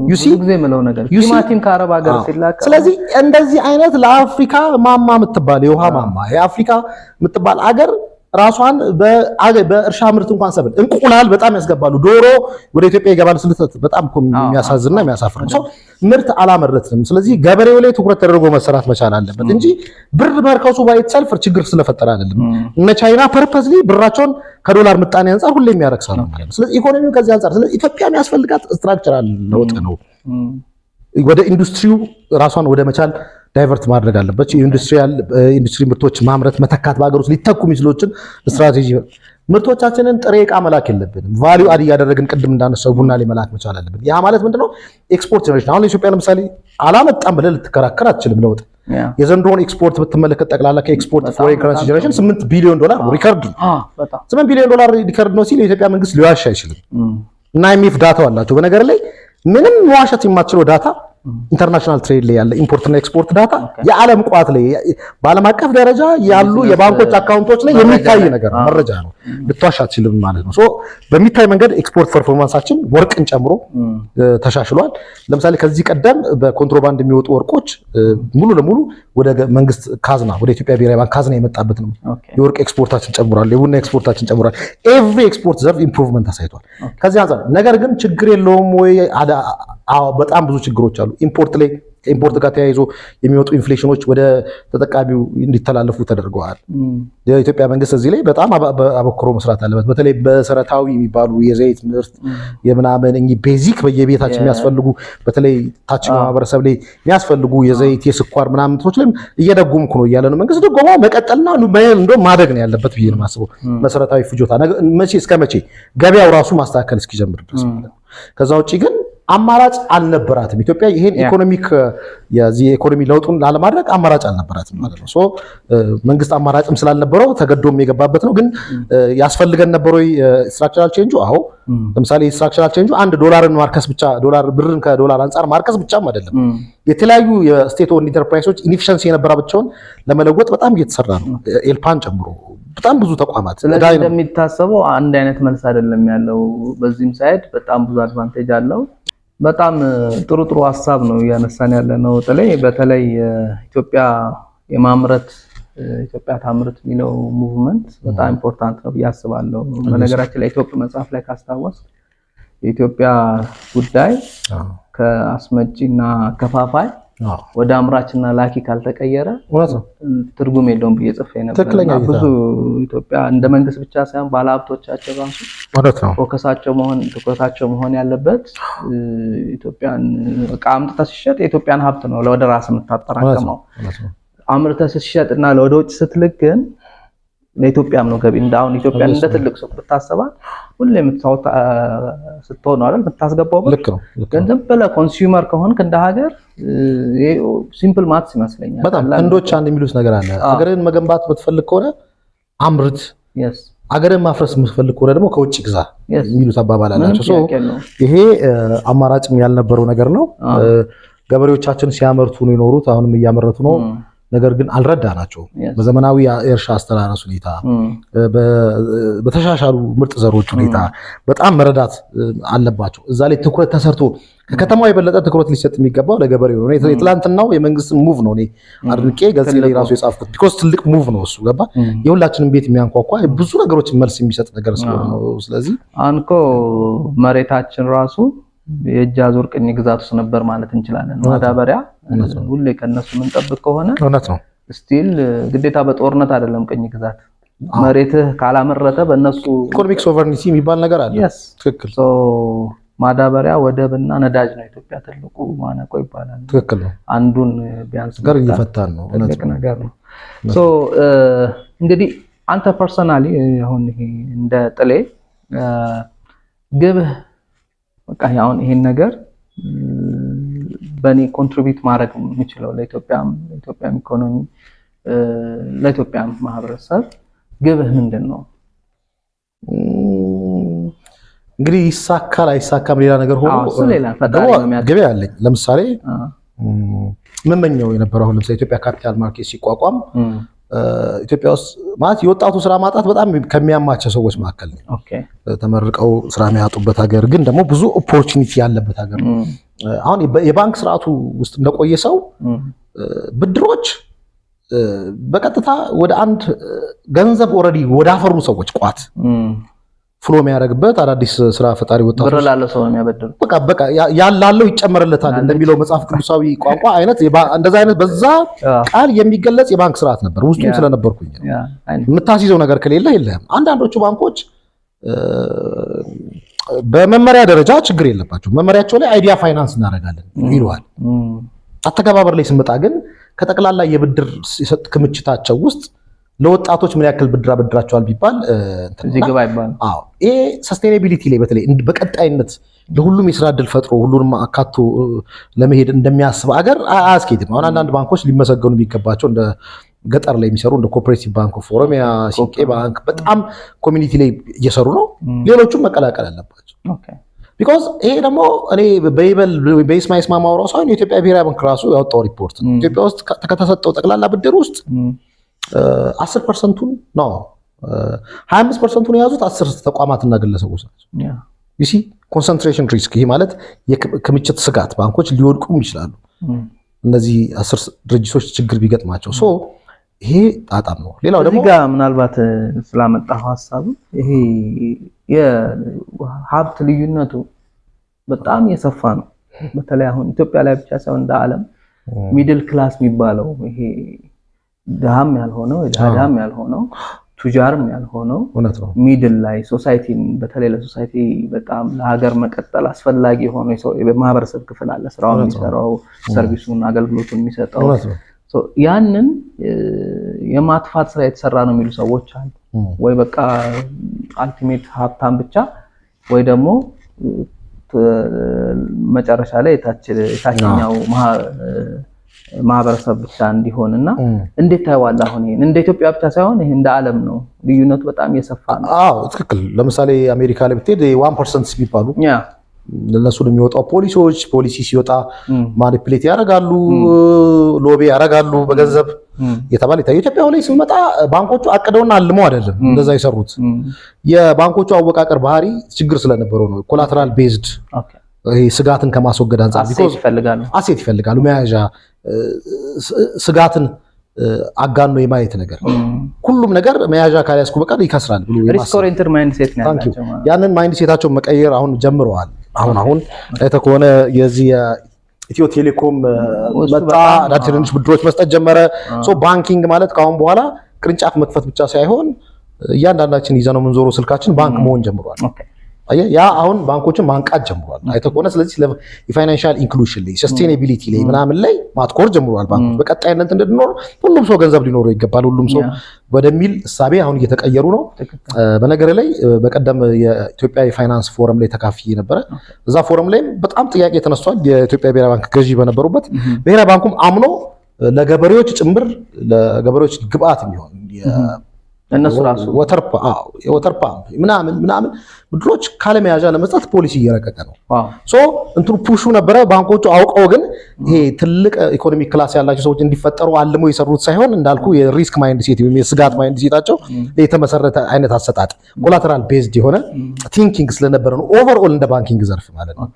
ብዙ ጊዜ የምለው ነገር ቲማቲም ከአረብ ሀገር ሲላክ። ስለዚህ እንደዚህ አይነት ለአፍሪካ ማማ የምትባል፣ የውሃ ማማ የአፍሪካ የምትባል አገር ራሷን በእርሻ ምርት እንኳን ሰብል፣ እንቁላል በጣም ያስገባሉ። ዶሮ ወደ ኢትዮጵያ ይገባል። ስልተት በጣም እኮ የሚያሳዝንና የሚያሳፍር ነው። ምርት አላመረትንም። ስለዚህ ገበሬው ላይ ትኩረት ተደርጎ መሰራት መቻል አለበት እንጂ ብር መርከሱ by itself ችግር ስለፈጠረ አይደለም። እነ ቻይና purposely ብራቸውን ከዶላር ምጣኔ አንጻር ሁሌም ያረክሳሉ ማለት ነው። ስለዚህ ኢኮኖሚው ከዚህ አንጻር፣ ስለዚህ ኢትዮጵያ የሚያስፈልጋት structural ለውጥ ነው። ወደ ኢንዱስትሪው ራሷን ወደ መቻል divert ማድረግ አለበት። የ industrial ኢንዱስትሪ ምርቶች ማምረት መተካት፣ በሀገር ውስጥ ሊተኩ የሚችሎችን ስትራቴጂ፣ ምርቶቻችንን ጥሬ ዕቃ መላክ የለብንም። Value add እያደረግን ቅድም እንዳነሳው ቡና ላይ መላክ መቻል አለብን። ያ ማለት ምንድነው? Export generation። አሁን ኢትዮጵያ ለምሳሌ አላመጣም ብለህ ልትከራከር አትችልም። ለውጥ የዘንድሮን ኤክስፖርት ብትመለከት ጠቅላላ ከ export foreign currency generation 8 ቢሊዮን ዶላር record ነው። 8 ቢሊዮን ዶላር record ነው ሲል የኢትዮጵያ መንግስት ሊዋሽ አይችልም። እና IMF data ው አላቸው። በነገር ላይ ምንም መዋሸት የማትችለው data international trade ላይ ያለ import እና export data የዓለም ቋት ላይ በዓለም አቀፍ ደረጃ ያሉ የባንኮች account ኦች ላይ የሚታይ ነገር ነው፣ መረጃ ነው። ልትዋሽ አትችልም ማለት ነው። So በሚታይ መንገድ export performance ኣችን ወርቅን ጨምሮ ተሻሽሏል። ለምሳሌ ከዚህ ቀደም በኮንትሮባንድ የሚወጡ ወርቆች ሙሉ ለሙሉ ወደ መንግስት ካዝና፣ ወደ ኢትዮጵያ ብሔራዊ ባንክ ካዝና የመጣበት ነው። የወርቅ ኤክስፖርታችን ጨምሯል። የቡና ኤክስፖርታችን ጨምሯል። Every export ዘርፍ improvement አሳይቷል። ከዚህ አንጻር ነገር ግን ችግር የለውም ወይ? በጣም ብዙ ችግሮች አሉ። Import ላይ ከ import ጋር ተያይዞ የሚመጡ inflation ኖች ወደ ተጠቃሚው እንዲተላለፉ ተደርገዋል። የኢትዮጵያ መንግስት እዚህ ላይ በጣም አበክሮ መስራት አለበት። በተለይ መሰረታዊ የሚባሉ የዘይት ምርት የምናምን እኚህ basic በየቤታችን የሚያስፈልጉ፣ በተለይ ታችኛው ማህበረሰብ ላይ የሚያስፈልጉ የዘይት፣ የስኳር ምናምን ምርቶች ላይ እየደጎምኩ ነው እያለ ነው መንግስት። ድጎማው መቀጠልና እንደውም ማደግ ነው ያለበት ብዬ ነው የማስበው። መሰረታዊ ፍጆታ መቼ እስከ መቼ ገበያው ራሱ ማስተካከል እስኪጀምር ድረስ ማለት ነው። ከዛ ውጭ ግን አማራጭ አልነበራትም ኢትዮጵያ። ይሄን economic የዚህ የኢኮኖሚ ለውጡን ላለማድረግ አማራጭ አልነበራትም ማለት ነው። So መንግስት አማራጭም ስላልነበረው ተገዶም የገባበት ነው። ግን ያስፈልገን ነበር ወይ structural change ኡ? አዎ። ለምሳሌ structural change ኡ አንድ ዶላርን ማርከስ ብቻ፣ ዶላር ብርን ከዶላር አንጻር ማርከስ ብቻም አይደለም። የተለያዩ የ state owned enterprise ኦች inefficiency የነበራቸውን ለመለወጥ በጣም እየተሰራ ነው። ኤልፓን ጨምሮ በጣም ብዙ ተቋማት። ስለዚህ እንደሚታሰበው አንድ አይነት መልስ አይደለም ያለው። በዚህም side በጣም ብዙ advantage አለው። በጣም ጥሩ ጥሩ ሀሳብ ነው እያነሳን ያለ ነው። በተለይ ኢትዮጵያ የማምረት፣ ኢትዮጵያ ታምርት የሚለው movement በጣም important ነው ብዬ አስባለሁ። በነገራችን ላይ ኢትዮጵያ መጽሐፍ ላይ ካስታወስ የኢትዮጵያ ጉዳይ ከአስመጪና አከፋፋይ ወደ አምራችና ላኪ ካልተቀየረ ትርጉም የለውም ብዬ ጽፌ ነበር። ብዙ ኢትዮጵያ እንደ መንግስት ብቻ ሳይሆን ባለሀብቶቻቸው ራሱ focus ኣቸው መሆን፣ ትኩረታቸው መሆን ያለበት ኢትዮጵያን እቃ አምጥተህ ሲሸጥ የኢትዮጵያን ሀብት ነው ለወደ ራስ የምታጠራቅመው። አምርተህ ስትሸጥ እና ለወደ ውጭ ስትልክ ግን ለኢትዮጵያም ነው ገቢ። እንደ አሁን ኢትዮጵያን እንደ ትልቅ ሱቅ ብታሰባት ሁሌ የምታወጣ ስትሆን ነው አይደል የምታስገባው ብር? ገንዘብ ብለህ consumer ከሆንክ እንደ ሀገር simple maths ይመስለኛል። በጣም ህንዶች አንድ የሚሉት ነገር አለ። ሀገርን መገንባት የምትፈልግ ከሆነ አምርት፣ ሀገርን ማፍረስ የምትፈልግ ከሆነ ደግሞ ከውጭ ግዛ የሚሉት አባባል አላቸው። ይሄ አማራጭም ያልነበረው ነገር ነው። ገበሬዎቻችን ሲያመርቱ ነው የኖሩት፣ አሁንም እያመረቱ ነው። ነገር ግን አልረዳናቸውም። በዘመናዊ የእርሻ አስተራረስ ሁኔታ፣ በተሻሻሉ ምርጥ ዘሮች ሁኔታ በጣም መረዳት አለባቸው። እዛ ላይ ትኩረት ተሰርቶ ከከተማው የበለጠ ትኩረት ሊሰጥ የሚገባው ለገበሬው ነው። የትላንትናው የመንግስትን move ነው እኔ አድንቄ ገጽ ላይ ራሱ የጻፍኩት። Because ትልቅ move ነው እሱ፣ ገባ፣ የሁላችንም ቤት የሚያንኳኳ፣ ብዙ ነገሮችን መልስ የሚሰጥ ነገር ስለሆነ ነው። ስለዚህ አሁን እኮ መሬታችን ራሱ የእጅ አዙር ቅኝ ግዛት ውስጥ ነበር ማለት እንችላለን። ማዳበሪያ ሁሌ ከነሱ የምንጠብቅ ከሆነ እውነት ነው። Still ግዴታ በጦርነት አይደለም ቅኝ ግዛት፣ መሬትህ ካላመረተ በእነሱ Economic sovereignty የሚባል ነገር አለ። ትክክል። ማዳበሪያ፣ ወደብና ነዳጅ ነው ኢትዮጵያ ትልቁ ማነቆ ይባላል። ትክክል ነው። አንዱን ቢያንስ ጋር እየፈታን ነው። ትልቅ ነገር ነው። So እንግዲህ አንተ personally አሁን ይሄ እንደ ጥሌ ግብህ በቃ አሁን ይሄን ነገር በእኔ contribute ማድረግ የምችለው ለኢትዮጵያም ኢኮኖሚ ለኢትዮጵያ ማህበረሰብ ግብህ ምንድን ነው? እንግዲህ ይሳካል አይሳካም ሌላ ነገር ሆኖ እሱ ሌላ ፈጣሪ ነው የሚያውቀው። ግብ ያለኝ ለምሳሌ የምመኘው የነበረው አሁን ለምሳሌ ኢትዮጵያ capital market ሲቋቋም ኢትዮጵያ ውስጥ ማለት የወጣቱ ስራ ማጣት በጣም ከሚያማቸው ሰዎች መካከል ነው። ተመርቀው ስራ የሚያጡበት ሀገር ግን ደግሞ ብዙ opportunity ያለበት ሀገር ነው። አሁን የባንክ ስርዓቱ ውስጥ እንደቆየ ሰው ብድሮች በቀጥታ ወደ አንድ ገንዘብ already ወዳፈሩ ሰዎች ቋት flow የሚያደርግበት አዳዲስ ስራ ፈጣሪ ወጣቶች ብር ላለው ሰው ነው የሚያበድሩት። በቃ በቃ ያላለው ይጨመርለታል እንደሚለው መጽሐፍ ቅዱሳዊ ቋንቋ አይነት እንደዛ አይነት በዛ ቃል የሚገለጽ የባንክ ስርዓት ነበር። ውስጡም ስለነበርኩኝ የምታስይዘው ነገር ከሌለ የለህም። አንዳንዶቹ ባንኮች በመመሪያ ደረጃ ችግር የለባቸው። መመሪያቸው ላይ idea finance እናደርጋለን ይለዋል። አተገባበር ላይ ስንመጣ ግን ከጠቅላላ የብድር ክምችታቸው ውስጥ ለወጣቶች ምን ያክል ብድር አበድራቸዋል ቢባል እዚህ ግባ ይባላል። አዎ ይሄ sustainability ላይ በተለይ በቀጣይነት ለሁሉም የስራ እድል ፈጥሮ ሁሉንም አካቶ ለመሄድ እንደሚያስብ አገር አያስኬድም። አሁን አንዳንድ ባንኮች ሊመሰገኑ የሚገባቸው እንደ ገጠር ላይ የሚሰሩ እንደ Cooperative Bank of Oromia፣ ሲንቄ ባንክ በጣም community ላይ እየሰሩ ነው። ሌሎቹም መቀላቀል አለባቸው። Because ይሄ ደግሞ እኔ በይበል በይስማ ይስማ ማውራው ሳይሆን የኢትዮጵያ ብሔራዊ ባንክ ራሱ ያወጣው ሪፖርት ነው። ኢትዮጵያ ውስጥ ከተሰጠው ጠቅላላ ብድር ውስጥ 10%ቱን ነው 25%ቱን የያዙት 10 ተቋማትና ግለሰቦች ናቸው። You see concentration risk፣ ይሄ ማለት የክምችት ስጋት፣ ባንኮች ሊወድቁም ይችላሉ እነዚህ 10 ድርጅቶች ችግር ቢገጥማቸው። So ይሄ ጣጣም ነው። ሌላው ደግሞ እዚህ ጋር ምናልባት ስላመጣኸው ሀሳቡ ይሄ የሀብት ልዩነቱ በጣም የሰፋ ነው። በተለይ አሁን ኢትዮጵያ ላይ ብቻ ሳይሆን እንደ ዓለም middle class የሚባለው ይሄ ድሃም ያልሆነው ድሃም ያልሆነው ቱጃርም ያልሆነው እውነት ነው middle ላይ society ን በተለይ ለ society በጣም ለሀገር መቀጠል አስፈላጊ የሆነው የማህበረሰብ ክፍል አለ። ስራውን የሚሰራው፣ service ኡን አገልግሎቱን የሚሰጠው ያንን የማጥፋት ስራ የተሰራ ነው የሚሉ ሰዎች አሉ። ወይ በቃ ultimate ሀብታም ብቻ ወይ ደግሞ መጨረሻ ላይ የታችኛው ማህበረሰብ ብቻ እንዲሆን እና እንዴት ታየዋለህ? አሁን ይሄን እንደ ኢትዮጵያ ብቻ ሳይሆን ይሄ እንደ ዓለም ነው፣ ልዩነቱ በጣም የሰፋ ነው። አዎ ትክክል። ለምሳሌ አሜሪካ ላይ ብትሄድ 1% የሚባሉ ለነሱ የሚወጣው ፖሊሲዎች ፖሊሲ ሲወጣ manipulate ያደርጋሉ፣ lobby ያደርጋሉ በገንዘብ የተባለ ይታያል። ኢትዮጵያ ላይ ስንመጣ ባንኮቹ አቅደውና አልመው አይደለም እንደዛ የሰሩት። የባንኮቹ አወቃቀር ባህሪ ችግር ስለነበረው ነው። Collateral based ይሄ ስጋትን ከማስወገድ አንጻር asset ይፈልጋሉ፣ asset ይፈልጋሉ፣ መያዣ ስጋትን አጋኖ የማየት ነገር፣ ሁሉም ነገር መያዣ ካልያዝኩ በቀር ይከስራል ብሎ Risk oriented mindset ነው ያላቸው። ያንን mindset ኣቸውን መቀየር አሁን ጀምረዋል። አሁን አሁን አይተህ ከሆነ የዚህ የኢትዮ ቴሌኮም መጣ፣ ትንንሽ ብድሮች መስጠት ጀመረ። So banking ማለት ከአሁን በኋላ ቅርንጫፍ መክፈት ብቻ ሳይሆን እያንዳንዳችን ይዘነው የምንዞረው ስልካችን ባንክ መሆን ጀምሯል። አየህ፣ ያ አሁን ባንኮችን ማንቃት ጀምሯል አይተህ ከሆነ። ስለዚህ የ financial inclusion ላይ sustainability ላይ ምናምን ላይ ማትኮር ጀምሯል። ባንኮች በቀጣይነት እንድንኖር ሁሉም ሰው ገንዘብ ሊኖረው ይገባል፣ ሁሉም ሰው ወደሚል እሳቤ አሁን እየተቀየሩ ነው። በነገር ላይ በቀደም የኢትዮጵያ የፋይናንስ ፎረም ላይ ተካፍዬ ነበረ። እዛ ፎረም ላይም በጣም ጥያቄ ተነስቷል። የኢትዮጵያ ብሔራዊ ባንክ ገዢ በነበሩበት ብሔራዊ ባንኩም አምኖ ለገበሬዎች ጭምር ለገበሬዎች ግብአት የሚሆን እነሱ ራሱ water pump ምናምን ምናምን ብድሮች ካለመያዣ ለመስጠት ፖሊሲ እየረቀቀ ነው። So እንትኑ push ኡ ነበረ። ባንኮቹ አውቀው ግን ይሄ ትልቅ economic class ያላቸው ሰዎች እንዲፈጠሩ አልመው የሰሩት ሳይሆን እንዳልኩ የ risk mindset ወይም የስጋት mindset ኣቸው የተመሰረተ አይነት አሰጣጥ collateral based የሆነ thinking ስለነበረ ነው። Overall እንደ banking ዘርፍ ማለት ነው።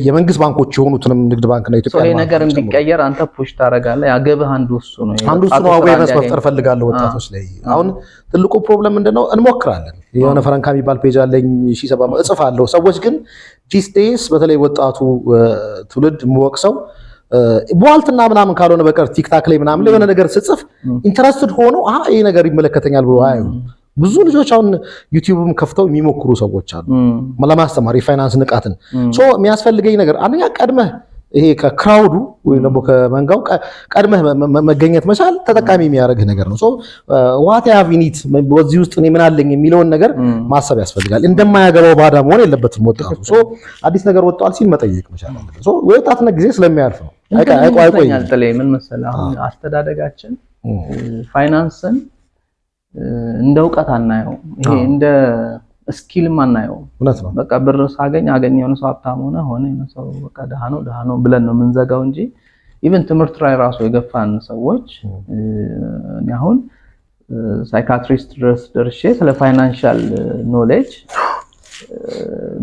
የመንግስት ባንኮች የሆኑትንም ንግድ ባንክ እና ኢትዮጵያ ይሄ ነገር እንዲቀየር አንተ push ታደርጋለህ። ያገብህ አንዱ እሱ ነው። አንዱ እሱ ነው። Awareness መፍጠር ፈልጋለሁ ወጣቶች ላይ። አሁን ትልቁ problem ምንድነው? እንሞክራለን። የሆነ ፈረንካ የሚባል page አለኝ 1700 እጽፋለሁ። ሰዎች ግን these days በተለይ ወጣቱ ትውልድ የምወቅሰው ቧልትና ምናምን ካልሆነ በቀር TikTok ላይ ምናምን የሆነ ነገር ስጽፍ interested ሆኖ አሃ ይሄ ነገር ይመለከተኛል ብሎ አያዩ። ብዙ ልጆች አሁን YouTube ም ከፍተው የሚሞክሩ ሰዎች አሉ ለማስተማር የፋይናንስ ንቃትን። So የሚያስፈልገኝ ነገር አንደኛ ቀድመህ ይሄ ከ crowd ኡ ወይም ደግሞ ከመንጋው ቀድመህ መገኘት መቻል ተጠቃሚ የሚያደርግህ ነገር ነው። So what have in it፣ በዚህ ውስጥ እኔ ምን አለኝ የሚለውን ነገር ማሰብ ያስፈልጋል። እንደማያገባው ባዳ መሆን የለበትም ወጣቱ። So አዲስ ነገር ወጥቷል ሲል መጠየቅ መቻል አለበት። So የወጣትነት ጊዜ ስለሚያልፍ ነው። ይመስለኛል። ጥሌ ምን መሰለህ፣ አሁን አስተዳደጋችን ፋይናንስን እንደ እውቀት አናየውም። ይሄ እንደ skill ም አናየውም። እውነት ነው። በቃ ብር ሳገኝ አገኘ፣ የሆነ ሰው ሀብታም ሆነ ሆነ፣ የሆነ ሰው በቃ ድሃ ነው ድሃ ነው ብለን ነው የምንዘጋው እንጂ even ትምህርት ላይ ራሱ የገፋን ሰዎች፣ እኔ አሁን psychiatrist ድረስ ደርሼ ስለ financial knowledge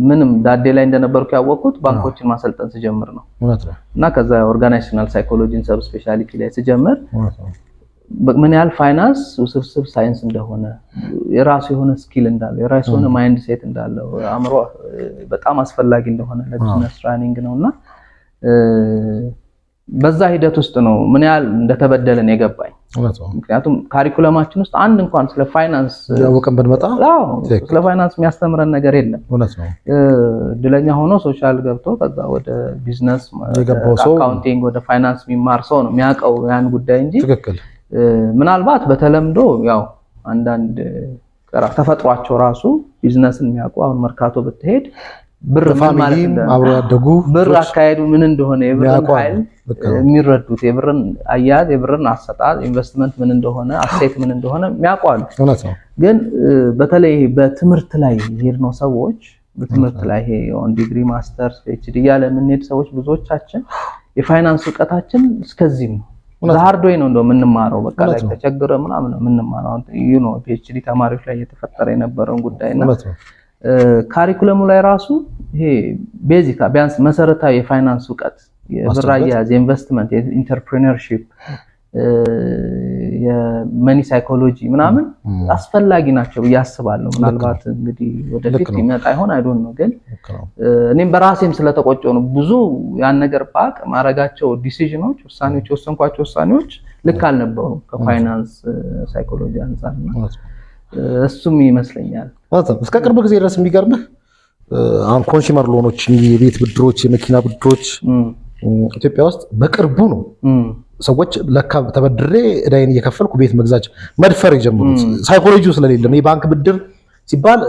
ምንም ዳዴ ላይ እንደነበርኩ ያወቅኩት ባንኮችን ማሰልጠን ስጀምር ነው። እውነት ነው። እና ከዛ organizational psychology ን sub specialty ላይ ስጀምር ምን ያህል ፋይናንስ ውስብስብ ሳይንስ እንደሆነ፣ የራሱ የሆነ skill እንዳለው፣ የራሱ የሆነ mindset እንዳለው፣ አእምሮ በጣም አስፈላጊ እንደሆነ ለ business running ነው። እና በዛ ሂደት ውስጥ ነው ምን ያህል እንደተበደለን የገባኝ። ምክንያቱም curriculum ኣችን ውስጥ አንድ እንኳን ስለ ፋይናንስ ያወቀን ብንመጣ ስለ ፋይናንስ የሚያስተምረን ነገር የለም። እውነት ነው። እድለኛ ሆኖ social ገብቶ ከዛ ወደ ቢዝነስ የገባው ሰው accounting ወደ ፋይናንስ የሚማር ሰው ነው የሚያውቀው ያን ጉዳይ እንጂ ምናልባት በተለምዶ ያው አንዳንድ ተፈጥሯቸው ራሱ ቢዝነስን የሚያውቁ፣ አሁን መርካቶ ብትሄድ ብር ምን ማለት አብሮ ያደጉ ብር አካሄዱ ምን እንደሆነ፣ የብርን ኃይል የሚረዱት፣ የብርን አያያዝ፣ የብርን አሰጣጥ፣ ኢንቨስትመንት ምን እንደሆነ፣ asset ምን እንደሆነ የሚያውቁ አሉ። እውነት ነው። ግን በተለይ በትምህርት ላይ የሄድነው ሰዎች፣ በትምህርት ላይ ይሄ on degree፣ masters፣ PhD እያለ የምንሄድ ሰዎች ብዙዎቻችን የፋይናንስ እውቀታችን እስከዚህም ነው። Hard way ነው እንደው የምንማረው፣ በቃ ላይ ተቸግረ ምናምን ነው የምንማረው። PhD ተማሪዎች ላይ እየተፈጠረ የነበረውን ጉዳይና curriculum ኡ ላይ ራሱ ይሄ basic ቢያንስ መሰረታዊ የፋይናንስ እውቀት፣ የብር አያያዝ፣ የኢንቨስትመንት፣ የ entrepreneurship፣ የ money psychology ምናምን አስፈላጊ ናቸው ብዬ አስባለሁ። ምናልባት እንግዲህ ወደፊት ይመጣ ይሆን I don't know። ግን እኔም በራሴም ስለተቆጨው ነው፣ ብዙ ያን ነገር ባቅ ማድረጋቸው decision ኦች፣ ውሳኔዎች፣ የወሰንኳቸው ውሳኔዎች ልክ አልነበሩም ከፋይናንስ psychology አንጻርና እሱም ይመስለኛል። እስከ ቅርብ ጊዜ ድረስ የሚገርምህ አሁን consumer loan ኦች፣ የቤት ብድሮች፣ የመኪና ብድሮች ኢትዮጵያ ውስጥ በቅርቡ ነው ሰዎች ለካ ተበድሬ እዳይን እየከፈልኩ ቤት መግዛት መድፈር የጀመሩት። ሳይኮሎጂው ስለሌለ ነው። የባንክ ብድር ሲባል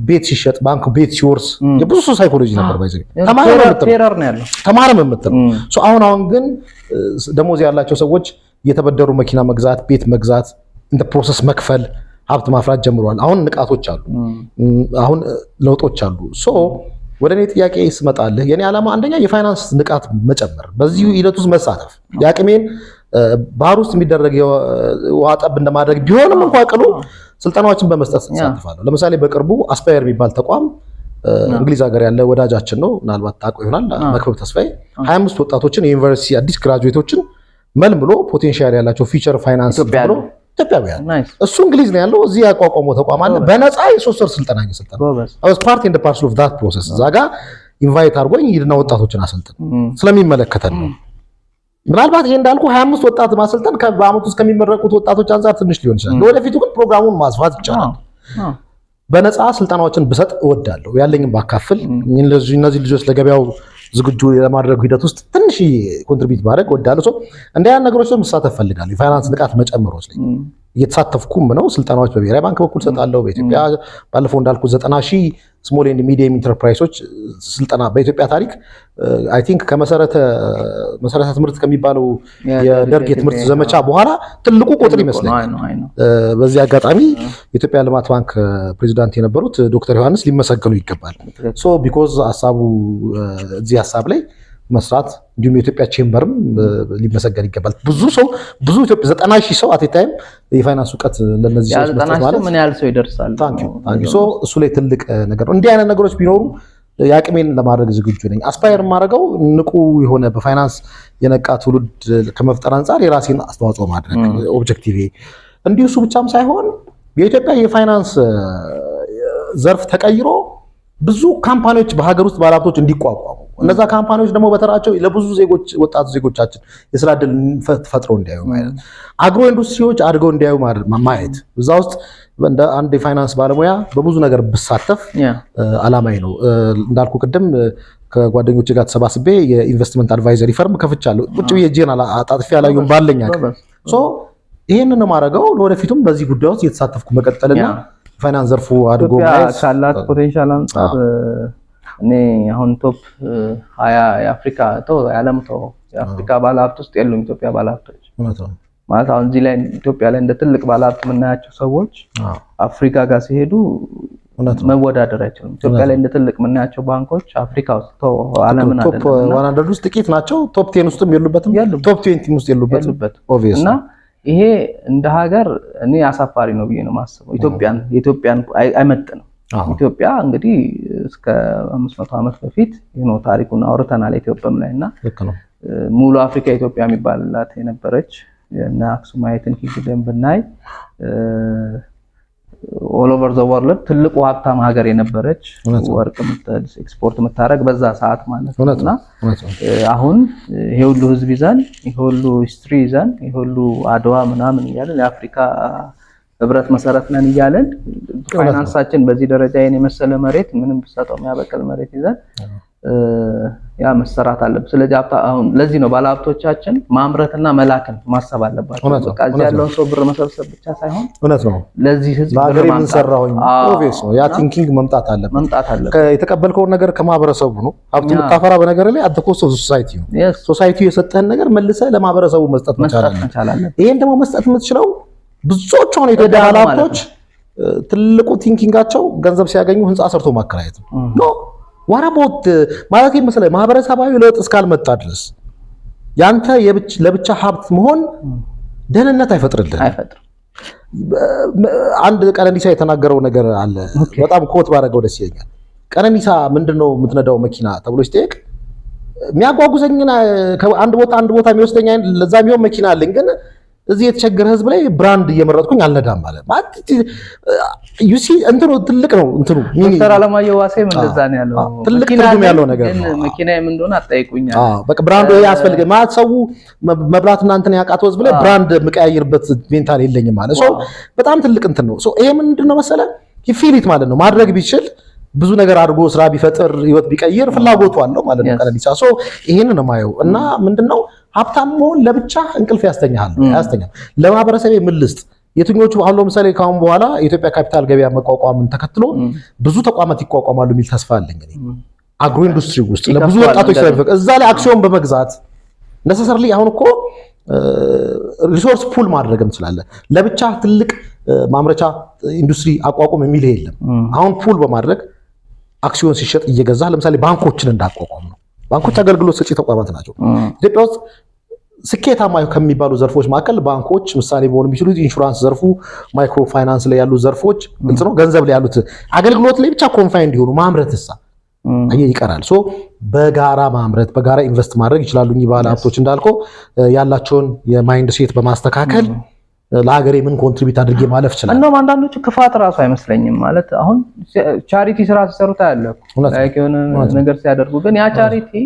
ቤት ሲሸጥ፣ ባንክ ቤት ሲወርስ የብዙ ሰው ሳይኮሎጂ ነበር። By the way ተማረም የምትለው። አሁን አሁን ግን ደሞዝ ያላቸው ሰዎች እየተበደሩ መኪና መግዛት፣ ቤት መግዛት፣ እንደ process መክፈል፣ ሀብት ማፍራት ጀምረዋል። አሁን ንቃቶች አሉ። አሁን ለውጦች አሉ። So ወደ እኔ ጥያቄ ስመጣልህ የኔ ዓላማ አንደኛ የፋይናንስ ንቃት መጨመር፣ በዚሁ ሂደት ውስጥ መሳተፍ፣ የአቅሜን ባህር ውስጥ የሚደረግ ውሃ ጠብ እንደማድረግ ቢሆንም እንኳ ቅሉ ስልጠናዎችን በመስጠት እሳተፋለሁ። ለምሳሌ በቅርቡ አስፓየር የሚባል ተቋም፣ እንግሊዝ ሀገር ያለ ወዳጃችን ነው፣ ምናልባት ታውቀው ይሆናል፣ መክብብ ተስፋዬ፣ 25 ወጣቶችን የዩኒቨርሲቲ አዲስ graduate ኦችን መልምሎ potential ያላቸው future finance ብሎ፣ ኢትዮጵያውያን፣ እሱ እንግሊዝ ነው ያለው፣ እዚህ ያቋቋመው ተቋም አለ። በነፃ የ3 ወር ስልጠና እየሰጠ ነው። Part and parcel of that process እዛ ጋር invite አድርጎኝ ሂድና ወጣቶችን አሰልጥን፣ ስለሚመለከተን ነው። ምናልባት ይሄ እንዳልኩ 25 ወጣት ማሰልጠን በአመቱ ውስጥ ከሚመረቁት ወጣቶች አንጻር ትንሽ ሊሆን ይችላል። ለወደፊቱ ግን ፕሮግራሙን ማስፋት ይቻላል። በነፃ ስልጠናዎችን ብሰጥ እወዳለሁ። ያለኝም ባካፍል፣ እነዚህ ልጆች ለገበያው ዝግጁ ለማድረግ ሂደት ውስጥ ትንሽ contribute ማድረግ እወዳለሁ። So እንዲህ አይነት ነገሮች ላይ መሳተፍ እፈልጋለሁ። የፋይናንስ ንቃት መጨመሮች ላይ እየተሳተፍኩም ነው። ስልጠናዎች በብሔራዊ ባንክ በኩል እሰጣለሁ። በኢትዮጵያ ባለፈው እንዳልኩ 90,000 small and medium enterprise ኦች ስልጠና፣ በኢትዮጵያ ታሪክ I think ከመሰረተ መሰረተ ትምህርት ከሚባለው የደርግ የትምህርት ዘመቻ በኋላ ትልቁ ቁጥር ይመስለኛል። በዚህ አጋጣሚ የኢትዮጵያ ልማት ባንክ ፕሬዚዳንት የነበሩት ዶክተር ዮሐንስ ሊመሰገኑ ይገባል። So because ሀሳቡ እዚህ ሀሳብ ላይ መስራት፣ እንዲሁም የኢትዮጵያ chamber ም ሊመሰገን ይገባል። ብዙ ሰው፣ ብዙ ኢትዮጵያ 90,000 ሰው at a time የፋይናንስ እውቀት ለነዚህ ሰዎች መስጠት ማለት ምን ያህል ሰው ይደርሳል? So እሱ ላይ ትልቅ ነገር ነው። እንዲህ አይነት ነገሮች ቢኖሩ የአቅሜን ለማድረግ ዝግጁ ነኝ። Aspire የማደርገው ንቁ የሆነ በፋይናንስ የነቃ ትውልድ ከመፍጠር አንጻር የራሴን አስተዋጽኦ ማድረግ objective። እንዲሁ እሱ ብቻም ሳይሆን የኢትዮጵያ የፋይናንስ ዘርፍ ተቀይሮ ብዙ company ዎች በሀገር ውስጥ ባለሀብቶች እንዲቋቋሙ፣ እነዛ company ዎች ደግሞ በተራቸው ለብዙ ዜጎች፣ ወጣቱ ዜጎቻችን የስራ እድል ፈጥረው እንዲያዩ ማየት፣ agro ኢንዱስትሪዎች አድገው እንዲያዩ ማየት፣ እዛ ውስጥ እንደ አንድ የፋይናንስ ባለሙያ በብዙ ነገር ብሳተፍ አላማዬ ነው። እንዳልኩ ቅድም ከጓደኞች ጋር ተሰባስቤ የ investment advisory firm ከፍቻለሁ። ቁጭ ብዬ እጄን አጣጥፌ አላየሁም ባለኝ አቅም። So ይሄንን ነው የማደርገው። ለወደፊቱም በዚህ ጉዳይ ውስጥ እየተሳተፍኩ መቀጠልና ፋይናንስ ዘርፉ አድጎ ማየት ካላት potential አንጻር እኔ አሁን top 20 የአፍሪካ ተው የዓለም ተው የአፍሪካ ባለሀብት ውስጥ የሉም ኢትዮጵያ ባለሀብቶች። ማለት አሁን እዚህ ላይ ኢትዮጵያ ላይ እንደ ትልቅ ባለሀብት የምናያቸው ሰዎች አፍሪካ ጋር ሲሄዱ መወዳደር አይችሉም። ኢትዮጵያ ላይ እንደ ትልቅ የምናያቸው ባንኮች አፍሪካ ውስጥ ተው ዓለምን አይደለም፣ top 100 ውስጥ ጥቂት ናቸው። top 10 ውስጥም የሉበትም፣ top 20 ውስጥ የሉበትም። Obvious። እና ይሄ እንደ ሀገር እኔ አሳፋሪ ነው ብዬ ነው የማስበው። ኢትዮጵያን አይመጥንም። ኢትዮጵያ እንግዲህ እስከ 500 ዓመት በፊት ይሄ ታሪኩን አውርተናል ኢትዮጵያም ላይና ሙሉ አፍሪካ ኢትዮጵያ የሚባልላት የነበረች እና አክሱማይትን kingdom ብናይ all over the world ትልቁ ሀብታም ሀገር የነበረች፣ ወርቅ ኤክስፖርት የምታደርግ በዛ ሰዓት ማለት ነውና፣ አሁን ይሄ ሁሉ ህዝብ ይዘን፣ ይሄ ሁሉ history ይዘን፣ ይሄ ሁሉ አድዋ ምናምን እያለን፣ የአፍሪካ ህብረት መሰረት ነን እያለን፣ ፋይናንሳችን በዚህ ደረጃ ይሄን የመሰለ መሬት፣ ምንም ብሰጠው የሚያበቅል መሬት ይዘን ያ መሰራት አለብን። ስለዚህ አሁን ለዚህ ነው ባለሀብቶቻችን ማምረትና መላክን ማሰብ አለባቸው። በቃ እዚህ ያለውን ሰው ብር መሰብሰብ ብቻ ሳይሆን እውነት ነው ለዚህ ህዝብ ለሀገሬ ምን ሰራሁኝ፣ obvious ነው። ያ thinking መምጣት አለበት። መምጣት አለበት። የተቀበልከውን ነገር ከማህበረሰቡ ነው ሀብት የምታፈራ። በነገር ላይ at cost of society ነው። Society የሰጠህን ነገር መልሰህ ለማህበረሰቡ መስጠት መቻል አለብህ። ይሄን ደግሞ መስጠት የምትችለው ብዙዎቹ አሁን የኢትዮጵያ ባለሀብቶች ትልቁ thinking ኣቸው ገንዘብ ሲያገኙ ህንፃ ሰርቶ ማከራየት ነው። No, what about ማለት መሰለህ ማህበረሰባዊ ለውጥ እስካልመጣ ድረስ ያንተ ለብቻ ሀብት መሆን ደህንነት አይፈጥርልህም። አይፈጥርም። አንድ ቀነኒሳ የተናገረው ነገር አለ። በጣም quote ባደረገው ደስ ይለኛል። ቀነኒሳ ምንድነው የምትነዳው መኪና ተብሎ ሲጠየቅ የሚያጓጉዘኝና አንድ ቦታ አንድ ቦታ የሚወስደኝ ለዛ የሚሆን መኪና አለኝ፣ ግን እዚህ የተቸገረ ህዝብ ላይ brand እየመረጥኩኝ አልነዳም ማለት። You see እንትኑ ትልቅ ነው እንትኑ። ዶክተር አለማየሁ ዋሴም እንደዛ ነው ያለው። ትልቅ ትርጉም ያለው ነገር ነው። መኪና ምን እንደሆነ አትጠይቁኝ። አዎ፣ በቃ brand ኡ ይሄ ያስፈልገ ማለት ሰው መብላትና እንትን ያቃተው ህዝብ ላይ brand የምቀያይርበት mental የለኝም ማለት። So በጣም ትልቅ እንትን ነው። So ይሄ ምንድን ነው መሰለህ feel it ማለት ነው። ማድረግ ቢችል፣ ብዙ ነገር አድርጎ ስራ ቢፈጥር፣ ህይወት ቢቀይር ፍላጎቱ አለው ማለት ነው ቀነኒሳ። So ይሄንን ነው የማየው። እና ምንድነው ሀብታም መሆን ለብቻ እንቅልፍ ያስተኛል ያስተኛል። ለማህበረሰብ ምን ልስጥ? የትኞቹ አሁን ለምሳሌ ከአሁን በኋላ የኢትዮጵያ ካፒታል ገበያ መቋቋምን ተከትሎ ብዙ ተቋማት ይቋቋማሉ የሚል ተስፋ አለኝ እኔ። Agro industry ውስጥ ለብዙ ወጣቶች ስለሚፈቅ እዛ ላይ አክሲዮን በመግዛት necessarily አሁን እኮ resource pool ማድረግ እንችላለን። ለብቻ ትልቅ ማምረቻ ኢንዱስትሪ አቋቁም የሚል የለም። አሁን pool በማድረግ አክሲዮን ሲሸጥ እየገዛ ለምሳሌ ባንኮችን እንዳቋቋም ነው። ባንኮች አገልግሎት ሰጪ ተቋማት ናቸው። ኢትዮጵያ ውስጥ ስኬታማ ከሚባሉ ዘርፎች መካከል ባንኮች ምሳሌ መሆን የሚችሉት ኢንሹራንስ ዘርፉ፣ ማይክሮ ፋይናንስ ላይ ያሉ ዘርፎች ግልጽ ነው። ገንዘብ ላይ ያሉት አገልግሎት ላይ ብቻ confine እንዲሆኑ ማምረት እሳ አየህ ይቀራል። So በጋራ ማምረት፣ በጋራ invest ማድረግ ይችላሉ። እኚህ ባለ ሀብቶች እንዳልከው ያላቸውን የ mindset በማስተካከል ለሀገሬ ምን contribute አድርጌ ማለፍ ይችላል። እንደውም አንዳንዶቹ ክፋት ራሱ አይመስለኝም። ማለት አሁን charity ስራ ሲሰሩ ታያለህ፣ like የሆነ ነገር ሲያደርጉ፣ ግን ያ charity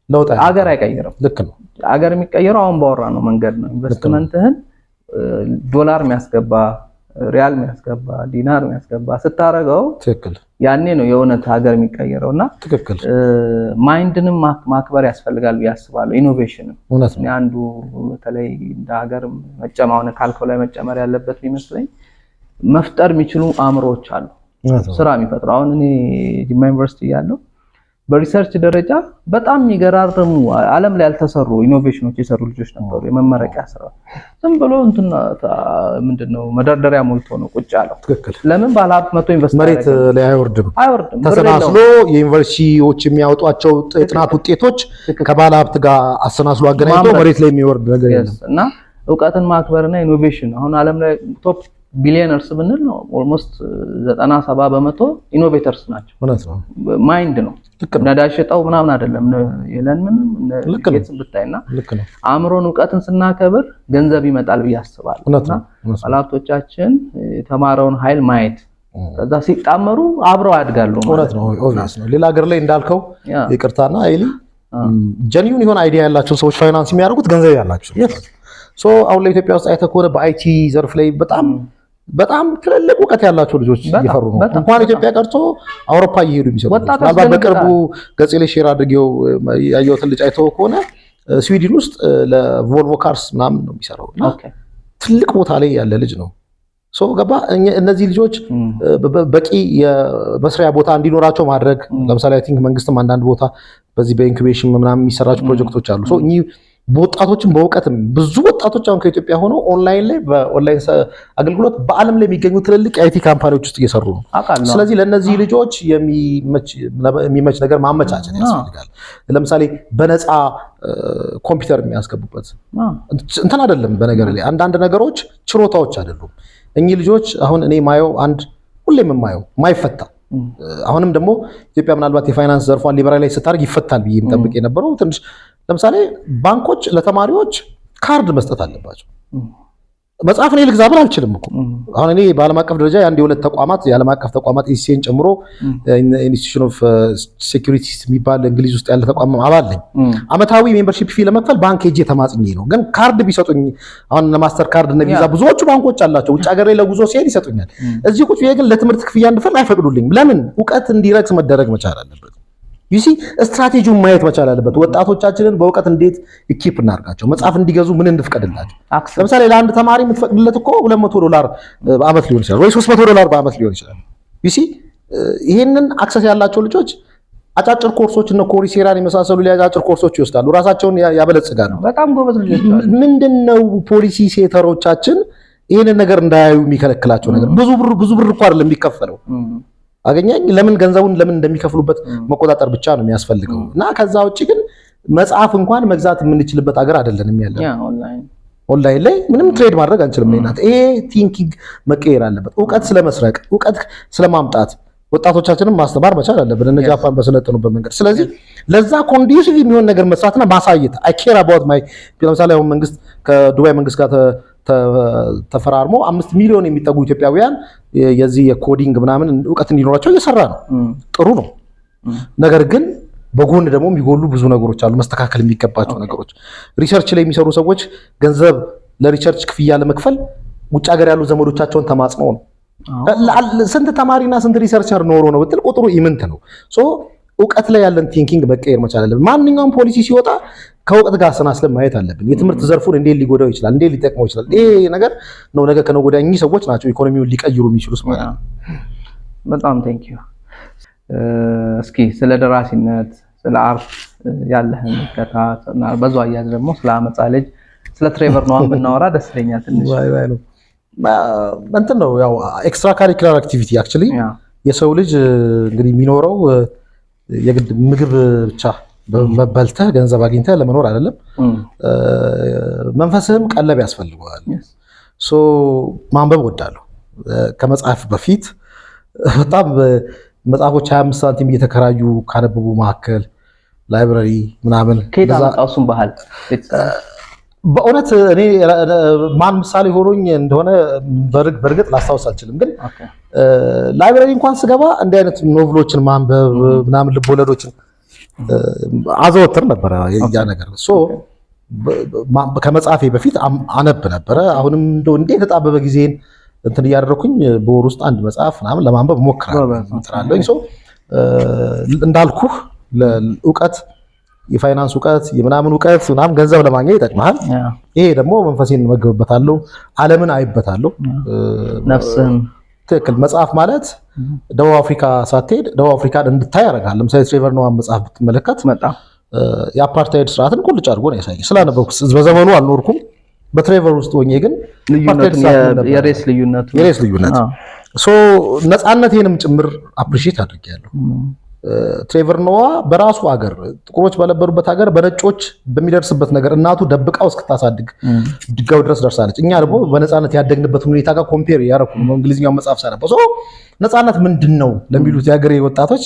ለውጥ አገር አይቀይርም። ልክ ነው። አገር የሚቀየረው አሁን ባወራ ነው መንገድ ነው። ኢንቨስትመንትህን ዶላር የሚያስገባ፣ ሪያል የሚያስገባ፣ ዲናር የሚያስገባ ስታረገው ያኔ ነው የእውነት ሀገር የሚቀየረው። እና mind ንም ማክበር ያስፈልጋል ብዬ አስባለሁ። Innovation ም አንዱ በተለይ እንደ ሀገር መጨማውን ካልከው ላይ መጨመር ያለበት ቢመስለኝ መፍጠር የሚችሉ አእምሮዎች አሉ፣ ስራ የሚፈጥሩ። አሁን እኔ ጅማ ዩኒቨርሲቲ እያለሁ በ research ደረጃ በጣም የሚገራርሙ ዓለም ላይ ያልተሰሩ innovation ኖች የሰሩ ልጆች ነበሩ። የመመረቂያ ስራ ዝም ብሎ እንትን ምንድነው መደርደሪያ ሞልቶ ነው ቁጭ ያለው። ለምን ባለሀብት መጥቶ invest መሬት ላይ አይወርድም። አይወርድም። ተሰናስሎ የዩኒቨርሲቲዎች የሚያወጧቸው የጥናት ውጤቶች ከባለሀብት ጋር አሰናስሎ አገናኝቶ መሬት ላይ የሚወርድ ነገር የለም። እና እውቀትን ማክበርና innovation አሁን ዓለም ላይ top billionaires ብንል ነው almost 97% innovators ናቸው። እውነት ነው። Mind ነው። ነዳጅ ሽጠው ምናምን አይደለም። የለን ምንም ጌትስን ብታይና አእምሮን እውቀትን ስናከብር ገንዘብ ይመጣል ብዬ አስባለሁ። እና ባለሀብቶቻችን የተማረውን ኃይል ማየት፣ ከዛ ሲጣመሩ አብረው ያድጋሉ። እውነት ነው። Obvious ነው። ሌላ ሀገር ላይ እንዳልከው ይቅርታና ኤሊ genuine የሆነ idea ያላቸው ሰዎች ፋይናንስ የሚያደርጉት ገንዘብ ያላቸው። So አሁን ለኢትዮጵያ ውስጥ አይተህ ከሆነ በ IT ዘርፍ ላይ በጣም በጣም ትልልቅ እውቀት ያላቸው ልጆች እየፈሩ ነው። እንኳን ኢትዮጵያ ቀርቶ አውሮፓ እየሄዱ የሚሰሩ። ምናልባት በቅርቡ ገጼ ላይ share አድርጌው ያየሁትን ልጅ አይተው ከሆነ ስዊድን ውስጥ ለ Volvo Cars ምናምን ነው የሚሰራው እና ትልቅ ቦታ ላይ ያለ ልጅ ነው። So ገባ፣ እነዚህ ልጆች በቂ የመስሪያ ቦታ እንዲኖራቸው ማድረግ። ለምሳሌ I think መንግስትም አንዳንድ ቦታ በዚህ በ incubation ምናምን የሚሰራቸው ፕሮጀክቶች አሉ። So እኚህ በወጣቶችም በእውቀትም ብዙ ወጣቶች አሁን ከኢትዮጵያ ሆነው ኦንላይን ላይ በኦንላይን አገልግሎት በዓለም ላይ የሚገኙ ትልልቅ የ IT company ዎች ውስጥ እየሰሩ ነው። ስለዚህ ለእነዚህ ልጆች የሚመች ነገር ማመቻቸት ያስፈልጋል። ለምሳሌ በነፃ ኮምፒውተር የሚያስገቡበት እንትን አይደለም። በነገር ላይ አንዳንድ ነገሮች ችሮታዎች አይደሉም። እኚህ ልጆች አሁን እኔ ማየው፣ አንድ ሁሌም የማየው ማይፈታ፣ አሁንም ደግሞ ኢትዮጵያ ምናልባት የፋይናንስ ዘርፏን liberalize ስታደርግ ይፈታል ብዬ የምጠብቅ የነበረው ትንሽ፣ ለምሳሌ ባንኮች ለተማሪዎች ካርድ መስጠት አለባቸው። መጽሐፍ እኔ ልግዛ ብል አልችልም እኮ። አሁን እኔ በዓለም አቀፍ ደረጃ የአንድ የሁለት ተቋማት፣ የዓለም አቀፍ ተቋማት ECA ን ጨምሮ Institution of Security የሚባል እንግሊዝ ውስጥ ያለ ተቋም አባል ነኝ። አመታዊ membership fee ለመክፈል ባንክ ሄጄ ተማጽኜ ነው። ግን ካርድ ቢሰጡኝ፣ አሁን ለማስተር ካርድ እነ ቪዛ ብዙዎቹ ባንኮች አላቸው። ውጭ ሀገር ላይ ለጉዞ ሲሄድ ይሰጡኛል። እዚህ ቁጭ ብዬ ግን ለትምህርት ክፍያ እንድፈል አይፈቅዱልኝም። ለምን? እውቀት እንዲረክስ መደረግ መቻል አለበት። You see፣ ስትራቴጂውን ማየት መቻል አለበት። ወጣቶቻችንን በእውቀት እንዴት equip እናድርጋቸው? መጽሐፍ እንዲገዙ ምን እንፍቀድላቸው? ለምሳሌ ለአንድ ተማሪ የምትፈቅድለት እኮ 200 ዶላር በአመት ሊሆን ይችላል ወይ 300 ዶላር በአመት ሊሆን ይችላል። You see፣ ይሄንን access ያላቸው ልጆች አጫጭር ኮርሶች እነ Coursera ን የመሳሰሉ አጫጭር ኮርሶች ይወስዳሉ፣ ራሳቸውን ያበለጽጋሉ። በጣም ጎበዝ ልጆች አሉ። ምንድን ነው policy setter ኦቻችን ይህንን ነገር እንዳያዩ የሚከለክላቸው ነገር? ብዙ ብር፣ ብዙ ብር እኮ አይደለም የሚከፈለው፣ አገኘኝ። ለምን ገንዘቡን ለምን እንደሚከፍሉበት መቆጣጠር ብቻ ነው የሚያስፈልገው። እና ከዛ ውጭ ግን መጽሐፍ እንኳን መግዛት የምንችልበት ሀገር አይደለንም ያለ። ኦንላይን ላይ ምንም trade ማድረግ አንችልም። እናት ይሄ thinking መቀየር አለበት። እውቀት ስለመስረቅ፣ እውቀት ስለማምጣት ወጣቶቻችንን ማስተማር መቻል አለብን፣ እነ ጃፓን በሰለጠኑበት መንገድ። ስለዚህ ለዛ conducive የሚሆን ነገር መስራትና ማሳየት። I care about my፣ ለምሳሌ አሁን መንግስት ከዱባይ መንግስት ጋር ተፈራርሞ 5 ሚሊዮን የሚጠጉ ኢትዮጵያውያን የዚህ የ coding ምናምን እውቀት እንዲኖራቸው እየሰራ ነው። ጥሩ ነው። ነገር ግን በጎን ደግሞ የሚጎሉ ብዙ ነገሮች አሉ፣ መስተካከል የሚገባቸው ነገሮች። Research ላይ የሚሰሩ ሰዎች ገንዘብ ለ research ክፍያ ለመክፈል ውጭ ሀገር ያሉ ዘመዶቻቸውን ተማጽነው ነው። ስንት ተማሪና ስንት researcher ኖሮ ነው ብትል ቁጥሩ ኢምንት ነው። So እውቀት ላይ ያለን thinking መቀየር መቻል አለብን። ማንኛውም ፖሊሲ ሲወጣ ከእውቀት ጋር አሰናስለን ማየት አለብን። የትምህርት ዘርፉን እንዴት ሊጎዳው ይችላል? እንዴት ሊጠቅመው ይችላል? ይሄ ነገር ነው ነገ ከነገ ወዲያ እኚህ ሰዎች ናቸው ኢኮኖሚውን ሊቀይሩ የሚችሉት ማለት ነው። በጣም thank you። እስኪ ስለ ደራሲነት፣ ስለ art ያለህን ምልከታ፣ በዛው አያያዝ ደግሞ ስለ አመፃ ልጅ፣ ስለ ትሬቨር ኖዋ ብናወራ ደስ ይለኛል ትንሽ። እንትን ነው ያው extracurricular activity actually። የሰው ልጅ እንግዲህ የሚኖረው የግድ ምግብ ብቻ በልተህ ገንዘብ አግኝተህ ለመኖር አይደለም። መንፈስህም ቀለብ ያስፈልገዋል። So ማንበብ ወዳለሁ። ከመጽሐፍ በፊት በጣም መጽሐፎች 25 ሳንቲም እየተከራዩ ካነበቡ መካከል library ምናምን። ከየት አመጣው እሱን ባህል? በእውነት እኔ ማን ምሳሌ ሆኖኝ እንደሆነ በእርግጥ ላስታውስ አልችልም። ግን library እንኳን ስገባ እንዲህ አይነት novel ኦችን ማንበብ ምናምን ልቦለዶችን አዘወትር ነበረ። ያ ነገር so ከመጽሐፌ በፊት አነብ ነበረ። አሁንም እንደው እንዴ የተጣበበ ጊዜን እንትን እያደረኩኝ በወር ውስጥ አንድ መጽሐፍ ምናምን ለማንበብ እሞክራለሁ፣ እጥራለሁ። So እንዳልኩህ እውቀት፣ የፋይናንስ እውቀት፣ የምናምን እውቀት ምናምን ገንዘብ ለማግኘት ይጠቅምሃል። ይሄ ደግሞ መንፈሴን እመግብበታለሁ፣ ዓለምን አይበታለሁ። ነፍስህን። ትክክል። መጽሐፍ ማለት ደቡብ አፍሪካ ሳትሄድ ደቡብ አፍሪካን እንድታይ ያደርጋል። ለምሳሌ ትሬቨር ኖዋን መጽሐፍ ብትመለከት የአፓርታይድ ስርዓትን ቁልጭ አድርጎ ነው ያሳየኝ። ስላነበብኩ በዘመኑ አልኖርኩም። በትሬቨር ውስጥ ሆኜ ግን ልዩነቱን፣ የ race ልዩነቱ። የ race ልዩነት፣ so ነፃነቴንም ጭምር appreciate አድርጌያለሁ። ትሬቨር ኖዋ በራሱ ሀገር፣ ጥቁሮች በነበሩበት ሀገር በነጮች በሚደርስበት ነገር እናቱ ደብቃው እስክታሳድግ ድጋው ድረስ ደርሳለች። እኛ ደግሞ በነፃነት ያደግንበትን ሁኔታ ጋር compare ያደረኩ ነው እንግሊዝኛው መጽሐፍ ሳነበው። So ነፃነት ምንድን ነው ለሚሉት የሀገሬ ወጣቶች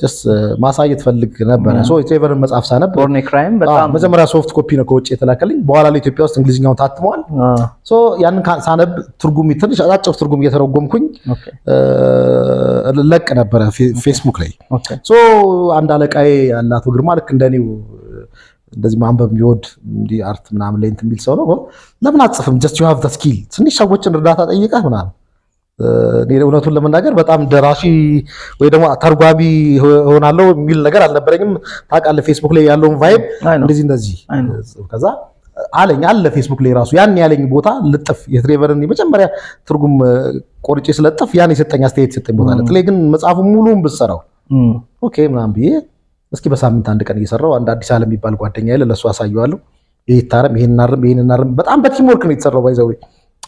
just ማሳየት ፈልግ ነበረ። So የትሬቨርን መጽሐፍ ሳነብ Born a Crime በጣም መጀመሪያ soft copy ነው ከውጭ የተላከልኝ። በኋላ ላይ ኢትዮጵያ ውስጥ እንግሊዝኛውን ታትመዋል። So ያንን ሳነብ ትርጉም ትንሽ አጫጭር ትርጉም እየተረጎምኩኝ ለቅ ነበረ ፌስቡክ ላይ። So አንድ አለቃዬ ያለ አቶ ግርማ ልክ እንደኔው እንደዚህ ማንበብ የሚወድ፣ እንዲህ art ምናምን ላይ እንትን የሚል ሰው ነው። ለምን አትጽፍም? Just you have the skill፣ ትንሽ ሰዎችን እርዳታ ጠይቀህ ምናምን። እኔ እውነቱን ለመናገር በጣም ደራሲ ወይ ደግሞ ተርጓሚ እሆናለሁ የሚል ነገር አልነበረኝም። ታውቃለህ ፌስቡክ ላይ ያለውን vibe እንደዚህ እንደዚህ። ከዛ አለኝ አለ ፌስቡክ ላይ ራሱ ያን ያለኝ ቦታ ልጥፍ፣ የትሬቨርን የመጀመሪያ ትርጉም ቆርጬ ስለጥፍ ያን የሰጠኝ አስተያየት የሰጠኝ ቦታ አለ። ጥሌ ግን መጽሐፉ ሙሉውን ብትሰራው okay ምናምን ብዬ እስኪ በሳምንት አንድ ቀን እየሰራው አንድ አዲስ ዓለም የሚባል ጓደኛ ያለ ለእሱ አሳየዋለሁ። ይሄ ይታረም፣ ይሄን እናርም፣ ይሄን እናርም። በጣም በ team work ነው የተሰራው። By the way,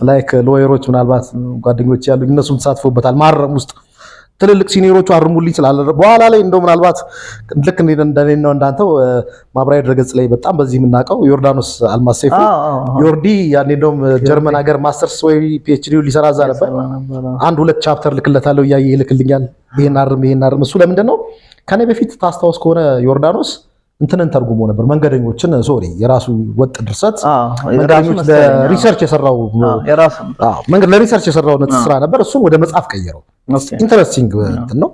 like lawyer ኦች ምናልባት ጓደኞች ያሉ እነሱም ተሳትፎበታል ማረም ውስጥ። ትልልቅ senior ኦቹ አርሙልኝ ስላለ በኋላ ላይ እንደው ምናልባት ልክ እንደኔ ነው እንዳንተው ማህበራዊ ድረገጽ ላይ በጣም በዚህ የምናውቀው ዮርዳኖስ አልማዝ ሰይፉ፣ ዮርዲ፣ ያኔ እንደውም ጀርመን ሀገር ማስተርስ ወይ PhD ሊሰራ እዛ ነበር። አንድ ሁለት chapter ልክለታለሁ፣ እያየ ይልክልኛል። ይሄን አርም፣ ይሄን አርም። እሱ ለምንድን ነው ከኔ በፊት ታስታውስ ከሆነ ዮርዳኖስ እንትንን ተርጉሞ ነበር፣ መንገደኞችን፣ sorry፣ የራሱ ወጥ ድርሰት መንገደኞች ለ research የሰራው፣ መንገድ ለ research የሰራው ስራ ነበር። እሱን ወደ መጽሐፍ ቀየረው። Interesting እንትን ነው።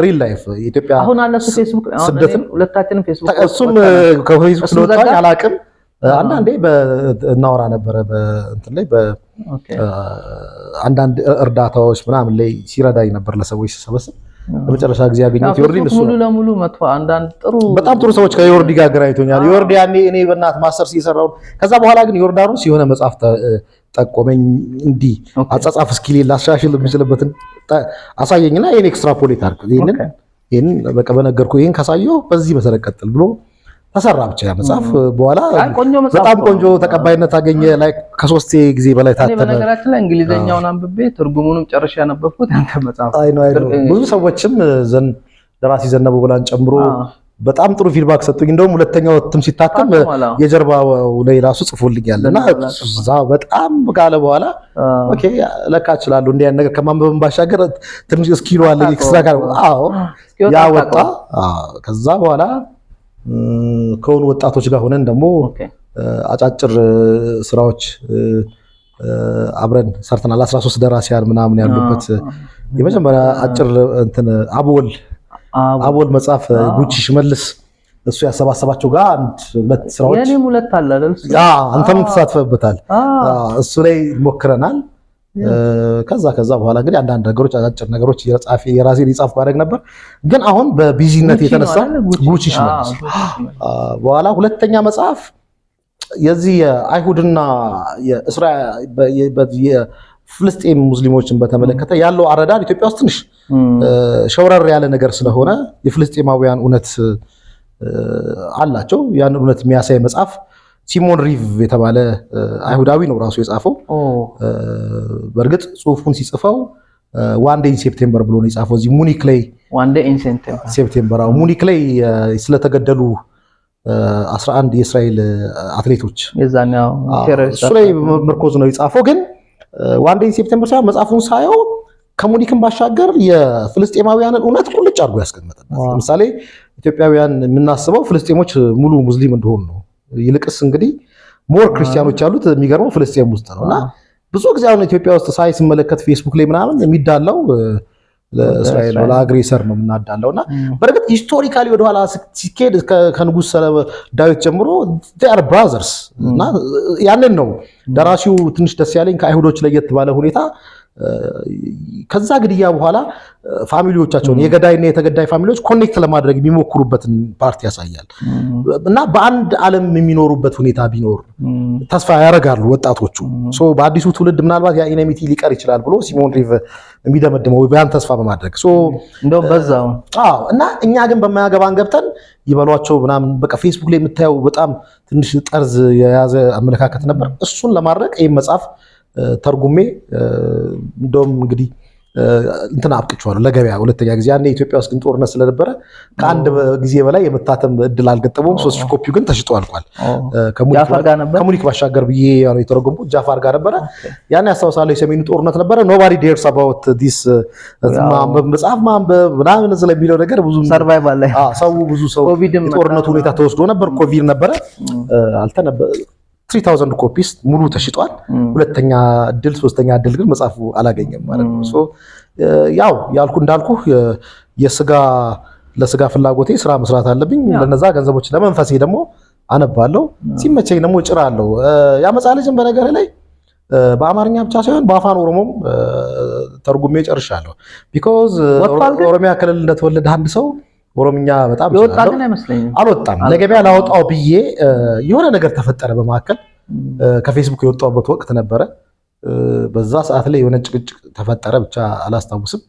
Real life የኢትዮጵያ አሁን አለ እሱ ፌስቡክ ስደትን ሁለታችንም ፌስቡክ እሱም ከፌስቡክ ስለወጣኝ አላውቅም። አንዳንዴ እናወራ ነበረ በእንትን ላይ፣ አንዳንድ እርዳታዎች ምናምን ላይ ሲረዳኝ ነበር ለሰዎች ሲሰበስብ። ለመጨረሻ ጊዜ ያገኘሁት ዮርዲ እሱ ሙሉ ለሙሉ መጥፎ አንዳንድ ጥሩ በጣም ጥሩ ሰዎች ከዮርዲ ጋር አገናኝቶኛል። ዮርዲ ያኔ እኔ በእናት ማስተርስ እየሰራሁ፣ ከዛ በኋላ ግን ዮርዳኖስ የሆነ መጽሐፍ ጠቆመኝ። እንዲህ አጻጻፍ skill ላሻሽል የምችልበትን አሳየኝና ይሄን extrapolate አድርግ፣ ይሄንን በቃ በነገርኩህ ይሄን ካሳየው በዚህ መሰረት ቀጥል ብሎ ተሰራ። ብቻ ያ መጽሐፍ በኋላ በጣም ቆንጆ ተቀባይነት አገኘ። Like ከሶስት ጊዜ በላይ ታተመ። በነገራችን ላይ እንግሊዘኛውን አንብቤ ትርጉሙንም ጨርሼ ያነበብኩት ያንተ መጽሐፍ። አይ ነው፣ አይ ነው። ብዙ ሰዎችም ደራሲ ዘነበ ብላን ጨምሮ በጣም ጥሩ feedback ሰጡኝ። እንደውም ሁለተኛው እትም ሲታተም የጀርባው ላይ ራሱ ጽፎልኛል እና እዛ በጣም ካለ በኋላ okay ለካ እችላለሁ፣ እንዲህ ዓይነት ነገር ከማንበብም ባሻገር ትንሽ skill ኡ አለ extra ካለ፣ አዎ ያ ወጣ። ከዛ በኋላ ከሆኑ ወጣቶች ጋር ሆነን ደግሞ አጫጭር ስራዎች አብረን ሰርተናል። 13 ደራሲያን ምናምን ያሉበት የመጀመሪያ አጭር እንትን አቦል መጽሐፍ ጉቺ ሽመልስ እሱ ያሰባሰባቸው ጋር አንድ ሁለት ስራዎች የኔም ሁለት አለ አይደል? አንተም ተሳትፈበታል። እሱ ላይ ሞክረናል። ከዛ በኋላ እንግዲህ አንዳንድ ነገሮች፣ አጫጭር ነገሮች የጻፊ የራሴን የጻፍኩ አደረግ ነበር። ግን አሁን በ busy ነት የተነሳ ጉቺ ሽመልስ በኋላ ሁለተኛ መጽሐፍ የዚህ የአይሁድና የእስራኤል የፍልስጤም ሙስሊሞችን በተመለከተ ያለው አረዳድ ኢትዮጵያ ውስጥ ትንሽ ሸውረር ያለ ነገር ስለሆነ የፍልስጤማውያን እውነት አላቸው። ያንን እውነት የሚያሳይ መጽሐፍ ሲሞን ሪቭ የተባለ አይሁዳዊ ነው ራሱ የጻፈው። በእርግጥ ጽሁፉን ሲጽፈው "One Day in September" ብሎ ነው የጻፈው። እዚህ ሙኒክ ላይ One Day in September። September፣ አዎ፣ ሙኒክ ላይ ስለተገደሉ 11 የእስራኤል አትሌቶች የዛኛው እሱ ላይ ምርኮዝ ነው የጻፈው። ግን "One Day in September" ሳይሆን መጽሐፉን ሳየው ከሙኒክም ባሻገር የፍልስጤማውያንን እውነት ቁልጭ አድርጎ ያስቀመጠበት። ለምሳሌ ኢትዮጵያውያን የምናስበው ፍልስጤሞች ሙሉ ሙስሊም እንደሆኑ ነው። ይልቅስ እንግዲህ more ክርስቲያኖች ያሉት የሚገርመው ፍልስጤም ውስጥ ነው። እና ብዙ ጊዜ አሁን ኢትዮጵያ ውስጥ ሳይ ስመለከት ፌስቡክ ላይ ምናምን የሚዳላው ለእስራኤል ነው፣ ለ aggressor ነው የምናዳለው። እና በእርግጥ historically ወደኋላ ሲኬድ ከንጉስ ዳዊት ጀምሮ are brothers። እና ያንን ነው ደራሲው ትንሽ ደስ ያለኝ፣ ከአይሁዶች ለየት ባለ ሁኔታ ከዛ ግድያ በኋላ family ዎቻቸውን የገዳይና የተገዳይ family ዎች connect ለማድረግ የሚሞክሩበትን part ያሳያል። እና በአንድ ዓለም የሚኖሩበት ሁኔታ ቢኖር ተስፋ ያደርጋሉ ወጣቶቹ። So በአዲሱ ትውልድ ምናልባት ያ enmity ሊቀር ይችላል ብሎ ሲሞን ሪቭ የሚደመድመው ያን ተስፋ በማድረግ እንደውም በዛው አዎ። እና እኛ ግን በማያገባን ገብተን ይበሏቸው ምናምን በቃ ፌስቡክ ላይ የምታየው በጣም ትንሽ ጠርዝ የያዘ አመለካከት ነበር። እሱን ለማድረግ ይህም መጽሐፍ ተርጉሜ እንደውም እንግዲህ እንትን አብቅቼዋለሁ ለገበያ ሁለተኛ ጊዜ። ያኔ ኢትዮጵያ ውስጥ ግን ጦርነት ስለነበረ ከአንድ ጊዜ በላይ የመታተም እድል አልገጠመውም። 3000 ኮፒው ግን ተሽጦ አልቋል። ከሙኒክ ባሻገር ብዬ ነው የተረጎምኩት። ጃፋር ጋር ነበረ ያኔ አስታውሳለሁ። የሰሜኑ ጦርነት ነበረ። Nobody dares about this ማንበብ፣ መጽሐፍ ማንበብ ምናምን ስለሚለው ነገር ብዙ Survival ላይ ሰው ብዙ ሰው የጦርነቱ ሁኔታ ተወስዶ ነበር። ኮቪድ ነበረ፣ አልተነበ 3000 copies ሙሉ ተሽጧል። ሁለተኛ እድል ሶስተኛ እድል ግን መጽሐፉ አላገኘም ማለት ነው። So ያው ያልኩ እንዳልኩ የስጋ ለስጋ ፍላጎቴ ስራ መስራት አለብኝ። ለነዛ ገንዘቦች ለመንፈሴ ደግሞ አነባለሁ። ሲመቸኝ ደግሞ እጭራለሁ። ያመጻ ልጅም በነገር ላይ በአማርኛ ብቻ ሳይሆን በአፋን ኦሮሞም ተርጉሜ ጨርሻለሁ። Because ኦሮሚያ ክልል እንደተወለደ አንድ ሰው ኦሮምኛ በጣም የወጣ እችላለሁ። ግን አይመስለኝም። አልወጣም። ለገበያ ላወጣው ብዬ የሆነ ነገር ተፈጠረ በመካከል። ከፌስቡክ የወጣሁበት ወቅት ነበረ። በዛ ሰዓት ላይ የሆነ ጭቅጭቅ ተፈጠረ፣ ብቻ አላስታውስም።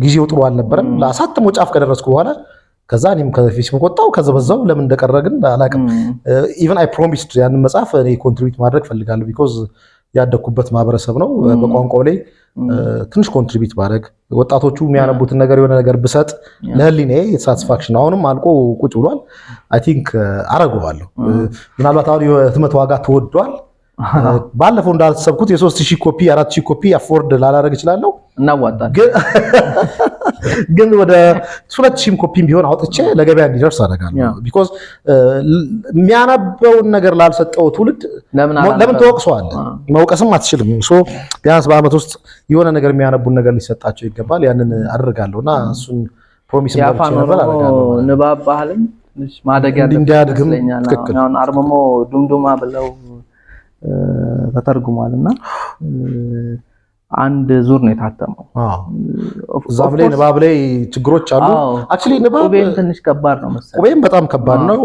ጊዜው ጥሩ አልነበረም። ላሳትመው ጫፍ ከደረስኩ በኋላ ከዛ እኔም ከፌስቡክ ወጣሁ። ከዛ በዛው ለምን እንደቀረ ግን አላውቅም። Even I promised ያንን መጽሐፍ እኔ contribute ማድረግ ፈልጋለሁ፣ because ያደግኩበት ማህበረሰብ ነው። በቋንቋው ላይ ትንሽ contribute ባደርግ፣ ወጣቶቹ የሚያነቡትን ነገር የሆነ ነገር ብሰጥ ለህሊናዬ satisfaction። አሁንም አልቆ ቁጭ ብሏል። I think አረገዋለሁ። ምናልባት አሁን የህትመት ዋጋ ተወዷል። ባለፈው እንዳሰብኩት የ3000 ኮፒ፣ 4000 copy afford ላላረግ እችላለሁ። እናዋጣለን። ግን ወደ 2000ም ኮፒም ቢሆን አውጥቼ ለገበያ እንዲደርስ አደርጋለሁ። Because የሚያነበውን ነገር ላልሰጠው ትውልድ ለምን ለምን ትወቅሰዋለህ? መውቀስም አትችልም። So ቢያንስ በአመት ውስጥ የሆነ ነገር የሚያነቡን ነገር ሊሰጣቸው ይገባል። ያንን አደርጋለሁ እና እሱን promise የአፋን ነበር ኦሮሞ አደርጋለሁ። ንባብ ባህልም ትንሽ ማደግ ያለበት እንዲያድግም ይመስለኛል። ትክክል። አሁን አርምሞ ዱምዱማ ብለው ተተርጉሟል እና አንድ ዙር ነው የታተመው። እዛም ላይ ንባብ ላይ ችግሮች አሉ። Actually ንባብ ቁቤም ትንሽ ከባድ ነው መሰለኝ። ቁቤም በጣም ከባድ ነው።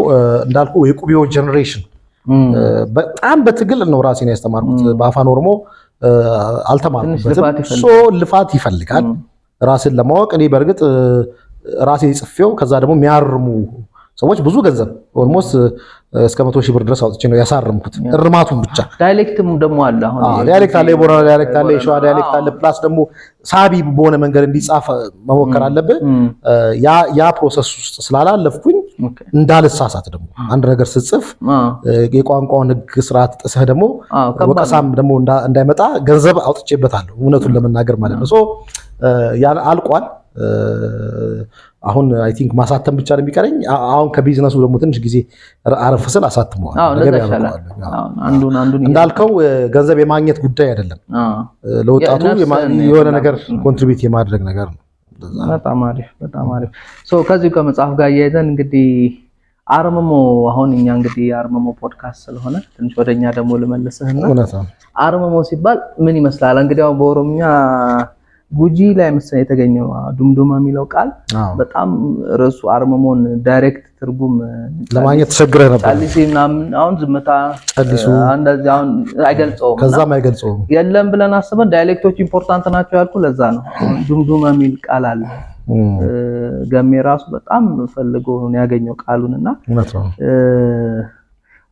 እንዳልኩ የቁቤው generation በጣም በትግል ነው ራሴን ያስተማርኩት። በአፋን ኦሮሞ አልተማርኩበትም። So ልፋት ይፈልጋል ራስን ለማወቅ። እኔ በእርግጥ ራሴ ጽፌው ከዛ ደግሞ የሚያርሙ ሰዎች ብዙ ገንዘብ almost እስከ 100,000 ብር ድረስ አውጥቼ ነው ያሳርምኩት፣ እርማቱን ብቻ። Dialect ም ደግሞ አለ አሁን። Dialect አለ፣ የቦረና dialect አለ፣ የሸዋ dialect አለ። Plus ደግሞ ሳቢ በሆነ መንገድ እንዲጻፍ መሞከር አለብህ። ያ process ውስጥ ስላላለፍኩኝ እንዳልሳሳት ደግሞ አንድ ነገር ስጽፍ የቋንቋውን ሕግ ስርዓት ጥሰህ ደግሞ ወቀሳም ደግሞ እንዳይመጣ ገንዘብ አውጥቼበታለሁ፣ እውነቱን ለመናገር ማለት ነው። So አልቋል። አሁን I think ማሳተም ብቻ ነው የሚቀረኝ። አሁን ከቢዝነሱ ደግሞ ትንሽ ጊዜ አረፍ ስል አሳትመዋለሁ። እንዳልከው ገንዘብ የማግኘት ጉዳይ አይደለም፣ ለወጣቱ የሆነ ነገር contribute የማድረግ ነገር ነው። በጣም አሪፍ፣ በጣም አሪፍ። So ከዚሁ ከመጽሐፍ ጋር እያይዘን እንግዲህ አርምሞ አሁን እኛ እንግዲህ የአርምሞ ፖድካስት ስለሆነ ትንሽ ወደኛ ደግሞ ልመልስህና አርምሞ ሲባል ምን ይመስላል? እንግዲህ አሁን በኦሮምኛ ጉጂ ላይ መሰለኝ የተገኘው ዱምዱማ የሚለው ቃል በጣም ርዕሱ አርምሞን direct ትርጉም ለማግኘት ተቸግረህ ነበር። ጫሊሲ ምናምን አሁን ዝምታ ጨሊሱ እንደዚህ አሁን አይገልጸውም። ከዛም አይገልጸውም። የለም ብለን አስበን dialect ኦች important ናቸው ያልኩ ለዛ ነው። ዱምዱማ የሚል ቃል አለ። ገሜ ራሱ በጣም ፈልጎ ነው ያገኘው ቃሉን እና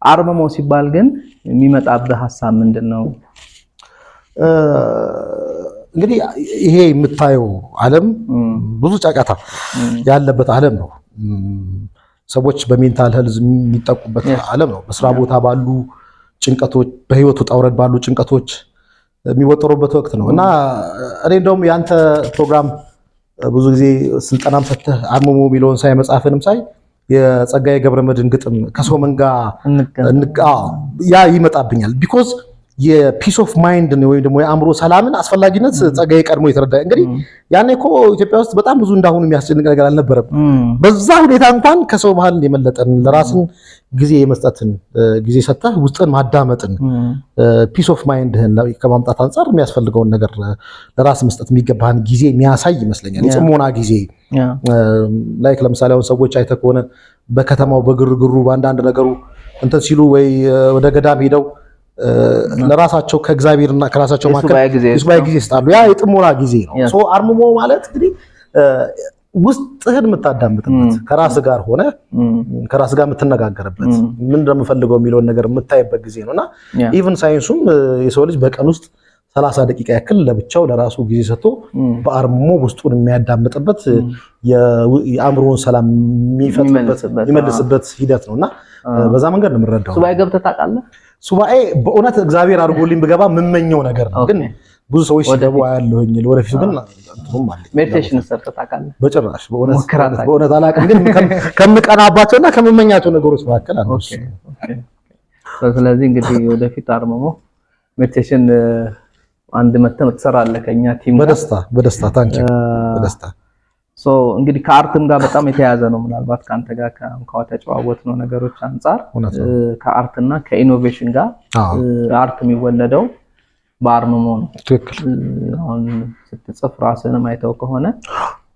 አርምሞ ሲባል ግን የሚመጣብህ ሀሳብ ምንድን ነው? እንግዲህ ይሄ የምታየው ዓለም ብዙ ጫጫታ ያለበት ዓለም ነው። ሰዎች በ mental health የሚጠቁበት ዓለም ነው። በስራ ቦታ ባሉ ጭንቀቶች፣ በህይወት ውጣ ውረድ ባሉ ጭንቀቶች የሚወጠሩበት ወቅት ነው እና እኔ እንደውም ያንተ ፕሮግራም ብዙ ጊዜ ስልጠናም ሰጥተህ አርምሞ የሚለውን ሳይ፣ መጽሐፍንም ሳይ የጸጋዬ ገብረመድህን ግጥም ከሰው መንጋ ያ ይመጣብኛል። Because የ peace of mind ወይም ደግሞ የአእምሮ ሰላምን አስፈላጊነት ጸጋዬ ቀድሞ የተረዳ። እንግዲህ ያኔ እኮ ኢትዮጵያ ውስጥ በጣም ብዙ እንዳሁኑ የሚያስጨንቅ ነገር አልነበረም። በዛ ሁኔታ እንኳን ከሰው መሀል የመለጠን፣ ለራስን ጊዜ የመስጠትን፣ ጊዜ ሰጥተህ ውስጥን ማዳመጥን፣ peace of mind ህን ከማምጣት አንጻር የሚያስፈልገውን ነገር ለራስ መስጠት የሚገባህን ጊዜ የሚያሳይ ይመስለኛል። የጽሞና ጊዜ like ለምሳሌ አሁን ሰዎች አይተህ ከሆነ በከተማው በግርግሩ በአንዳንድ ነገሩ እንትን ሲሉ ወይ ወደ ገዳም ሄደው ለራሳቸው ከእግዚአብሔርና ከራሳቸው መካከል የሱባኤ ጊዜ ይሰጣሉ። ያ የጥሞና ጊዜ ነው። So አርምሞ ማለት እንግዲህ ውስጥህን የምታዳምጥበት፣ ከራስ ጋር ሆነ ከራስ ጋር የምትነጋገርበት፣ ምን እንደምፈልገው የሚለውን ነገር የምታይበት ጊዜ ነው እና even ሳይንሱም የሰው ልጅ በቀን ውስጥ 30 ደቂቃ ያክል ለብቻው ለራሱ ጊዜ ሰጥቶ በአርምሞ ውስጡን የሚያዳምጥበት፣ የአእምሮውን ሰላም የሚፈጥርበት፣ የሚመልስበት ሂደት ነው እና በዛ መንገድ ነው የምረዳው። ሱባኤ ገብተህ ታውቃለህ? ሱባኤ በእውነት እግዚአብሔር አድርጎልኝ ብገባ የምመኘው ነገር ነው። ግን ብዙ ሰዎች ሲገቡ አያለሁኝ። ወደፊቱ ግን እንትኑም አለኝ። Meditation ሰርተህ ታውቃለህ? በጭራሽ፣ በእውነት አላውቅም። ግን ከምቀናባቸውና ከምመኛቸው ነገሮች መካከል አንዱ እሱ። ስለዚህ እንግዲህ ወደፊት አርምሞ meditation አንድ መተህ ትሰራለህ ከኛ team ጋር። በደስታ፣ በደስታ፣ thank you፣ በደስታ። So እንግዲህ ከ art ም ጋር በጣም የተያያዘ ነው። ምናልባት ከአንተ ጋር ከተጨዋወትነው ነገሮች አንጻር ከ art ና ከ innovation ጋር art የሚወለደው በአርምሞ ነው። ትክክል። አሁን ስትጽፍ ራስህንም አይተው ከሆነ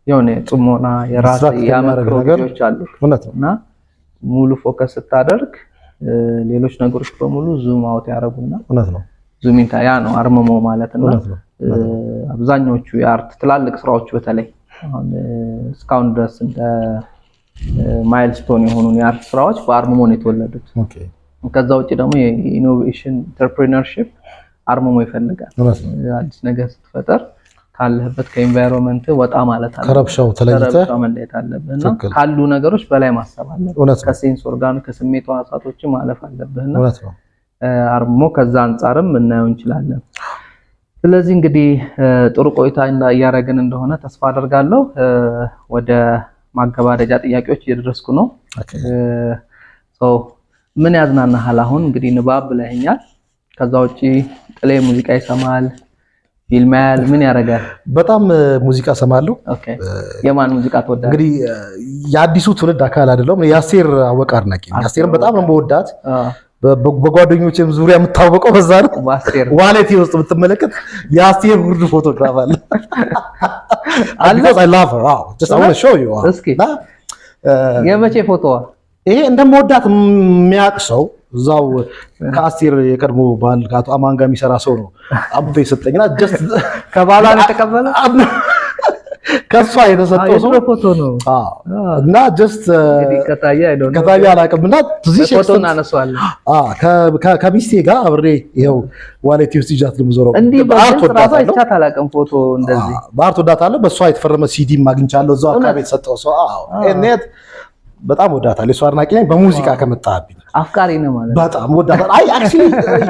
የሆነ ጽሞና የራስ distract የሚያደርግ ያመክሮ ነገር ጊዜዎች አሉ እውነት ነው። እና ሙሉ focus ስታደርግ ሌሎች ነገሮች በሙሉ zoom out ያደርጉና እውነት ነው። zoom in ያ ነው አርምሞ ማለት እና እውነት ነው። አብዛኞቹ የ art ትላልቅ ስራዎች በተለይ አሁን እስካሁን ድረስ እንደ milestone የሆኑ የ art ስራዎች በአርምሞ ነው የተወለዱት። ከዛ ውጭ ደግሞ የ innovation entrepreneurship አርምሞ ይፈልጋል። እውነት ነው። አዲስ ነገር ስትፈጠር ካለህበት ከ environment ወጣ ማለት አለብህ። ከረብሻው ተለይተህ ከረብሻው መለየት አለብህ እና ካሉ ነገሮች በላይ ማሰብ አለብህ። እውነት ነው። ከ sense organ ኡ ከስሜት ሕዋሳቶች ማለፍ አለብህ እና እውነት ነው። አርምሞ ከዛ አንጻርም እናየው እንችላለን። ስለዚህ እንግዲህ ጥሩ ቆይታ እያደረግን እንደሆነ ተስፋ አደርጋለሁ። ወደ ማገባደጃ ጥያቄዎች እየደረስኩ ነው። So ምን ያዝናናሃል? አሁን እንግዲህ ንባብ ብለኸኛል። ከዛ ውጪ ጥሌ ሙዚቃ ይሰማል፣ ፊልም ያያል፣ ምን ያደርጋል? በጣም ሙዚቃ ሰማለሁ። Okay፣ የማን ሙዚቃ ትወዳለህ? እንግዲህ የአዲሱ ትውልድ አካል አይደለሁም። የአስቴር አወቀ አድናቂ ነኝ። አስቴርን በጣም ነው የምወዳት። በጓደኞቼም ዙሪያ የምታወቀው በዛ ነው። በአስቴር Wallet ኤ ውስጥ ብትመለከት የአስቴር ጉርድ ፎቶግራፍ አለ። አለ? Because I love her. Wow. Just I want to show you. Wow. እስኪ እና የመቼ ፎቶዋ? ይሄ እንደምወዳት የሚያውቅ ሰው እዛው ከአስቴር የቀድሞ ባል ከአቶ አማን ጋር የሚሰራ ሰው ነው አምጥቶ የሰጠኝና just ከባሏ ነው የተቀበለ? ከእሷ የተሰጠው ሰው የድሮ ፎቶ ነው። አዎ። እና just እንግዲህ ከታየ I don't know። ከታየ አላውቅም እና ትዚህ ፎቶ እናነሳዋለን። ከሚስቴ ጋር አብሬ ይኸው wallet ኤ ውስጥ ይዣት ነው የምዞረው። እንዲህ በ art በግልጽ ራሱ ወዳታለሁ። አይቻት አላውቅም ፎቶ እንደዚህ። በ art ወዳታለሁ። በእሷ የተፈረመ ሲዲም አግኝቻለሁ። እዛው አካባቢ የተሰጠው ሰው። አዎ እኔት በጣም ወዳታለሁ። የእሷ አድናቂ ነኝ። በሙዚቃ ከመጣብኝ አፍቃሪ ነው ማለት ነው። በጣም ወዳታለሁ። አይ actually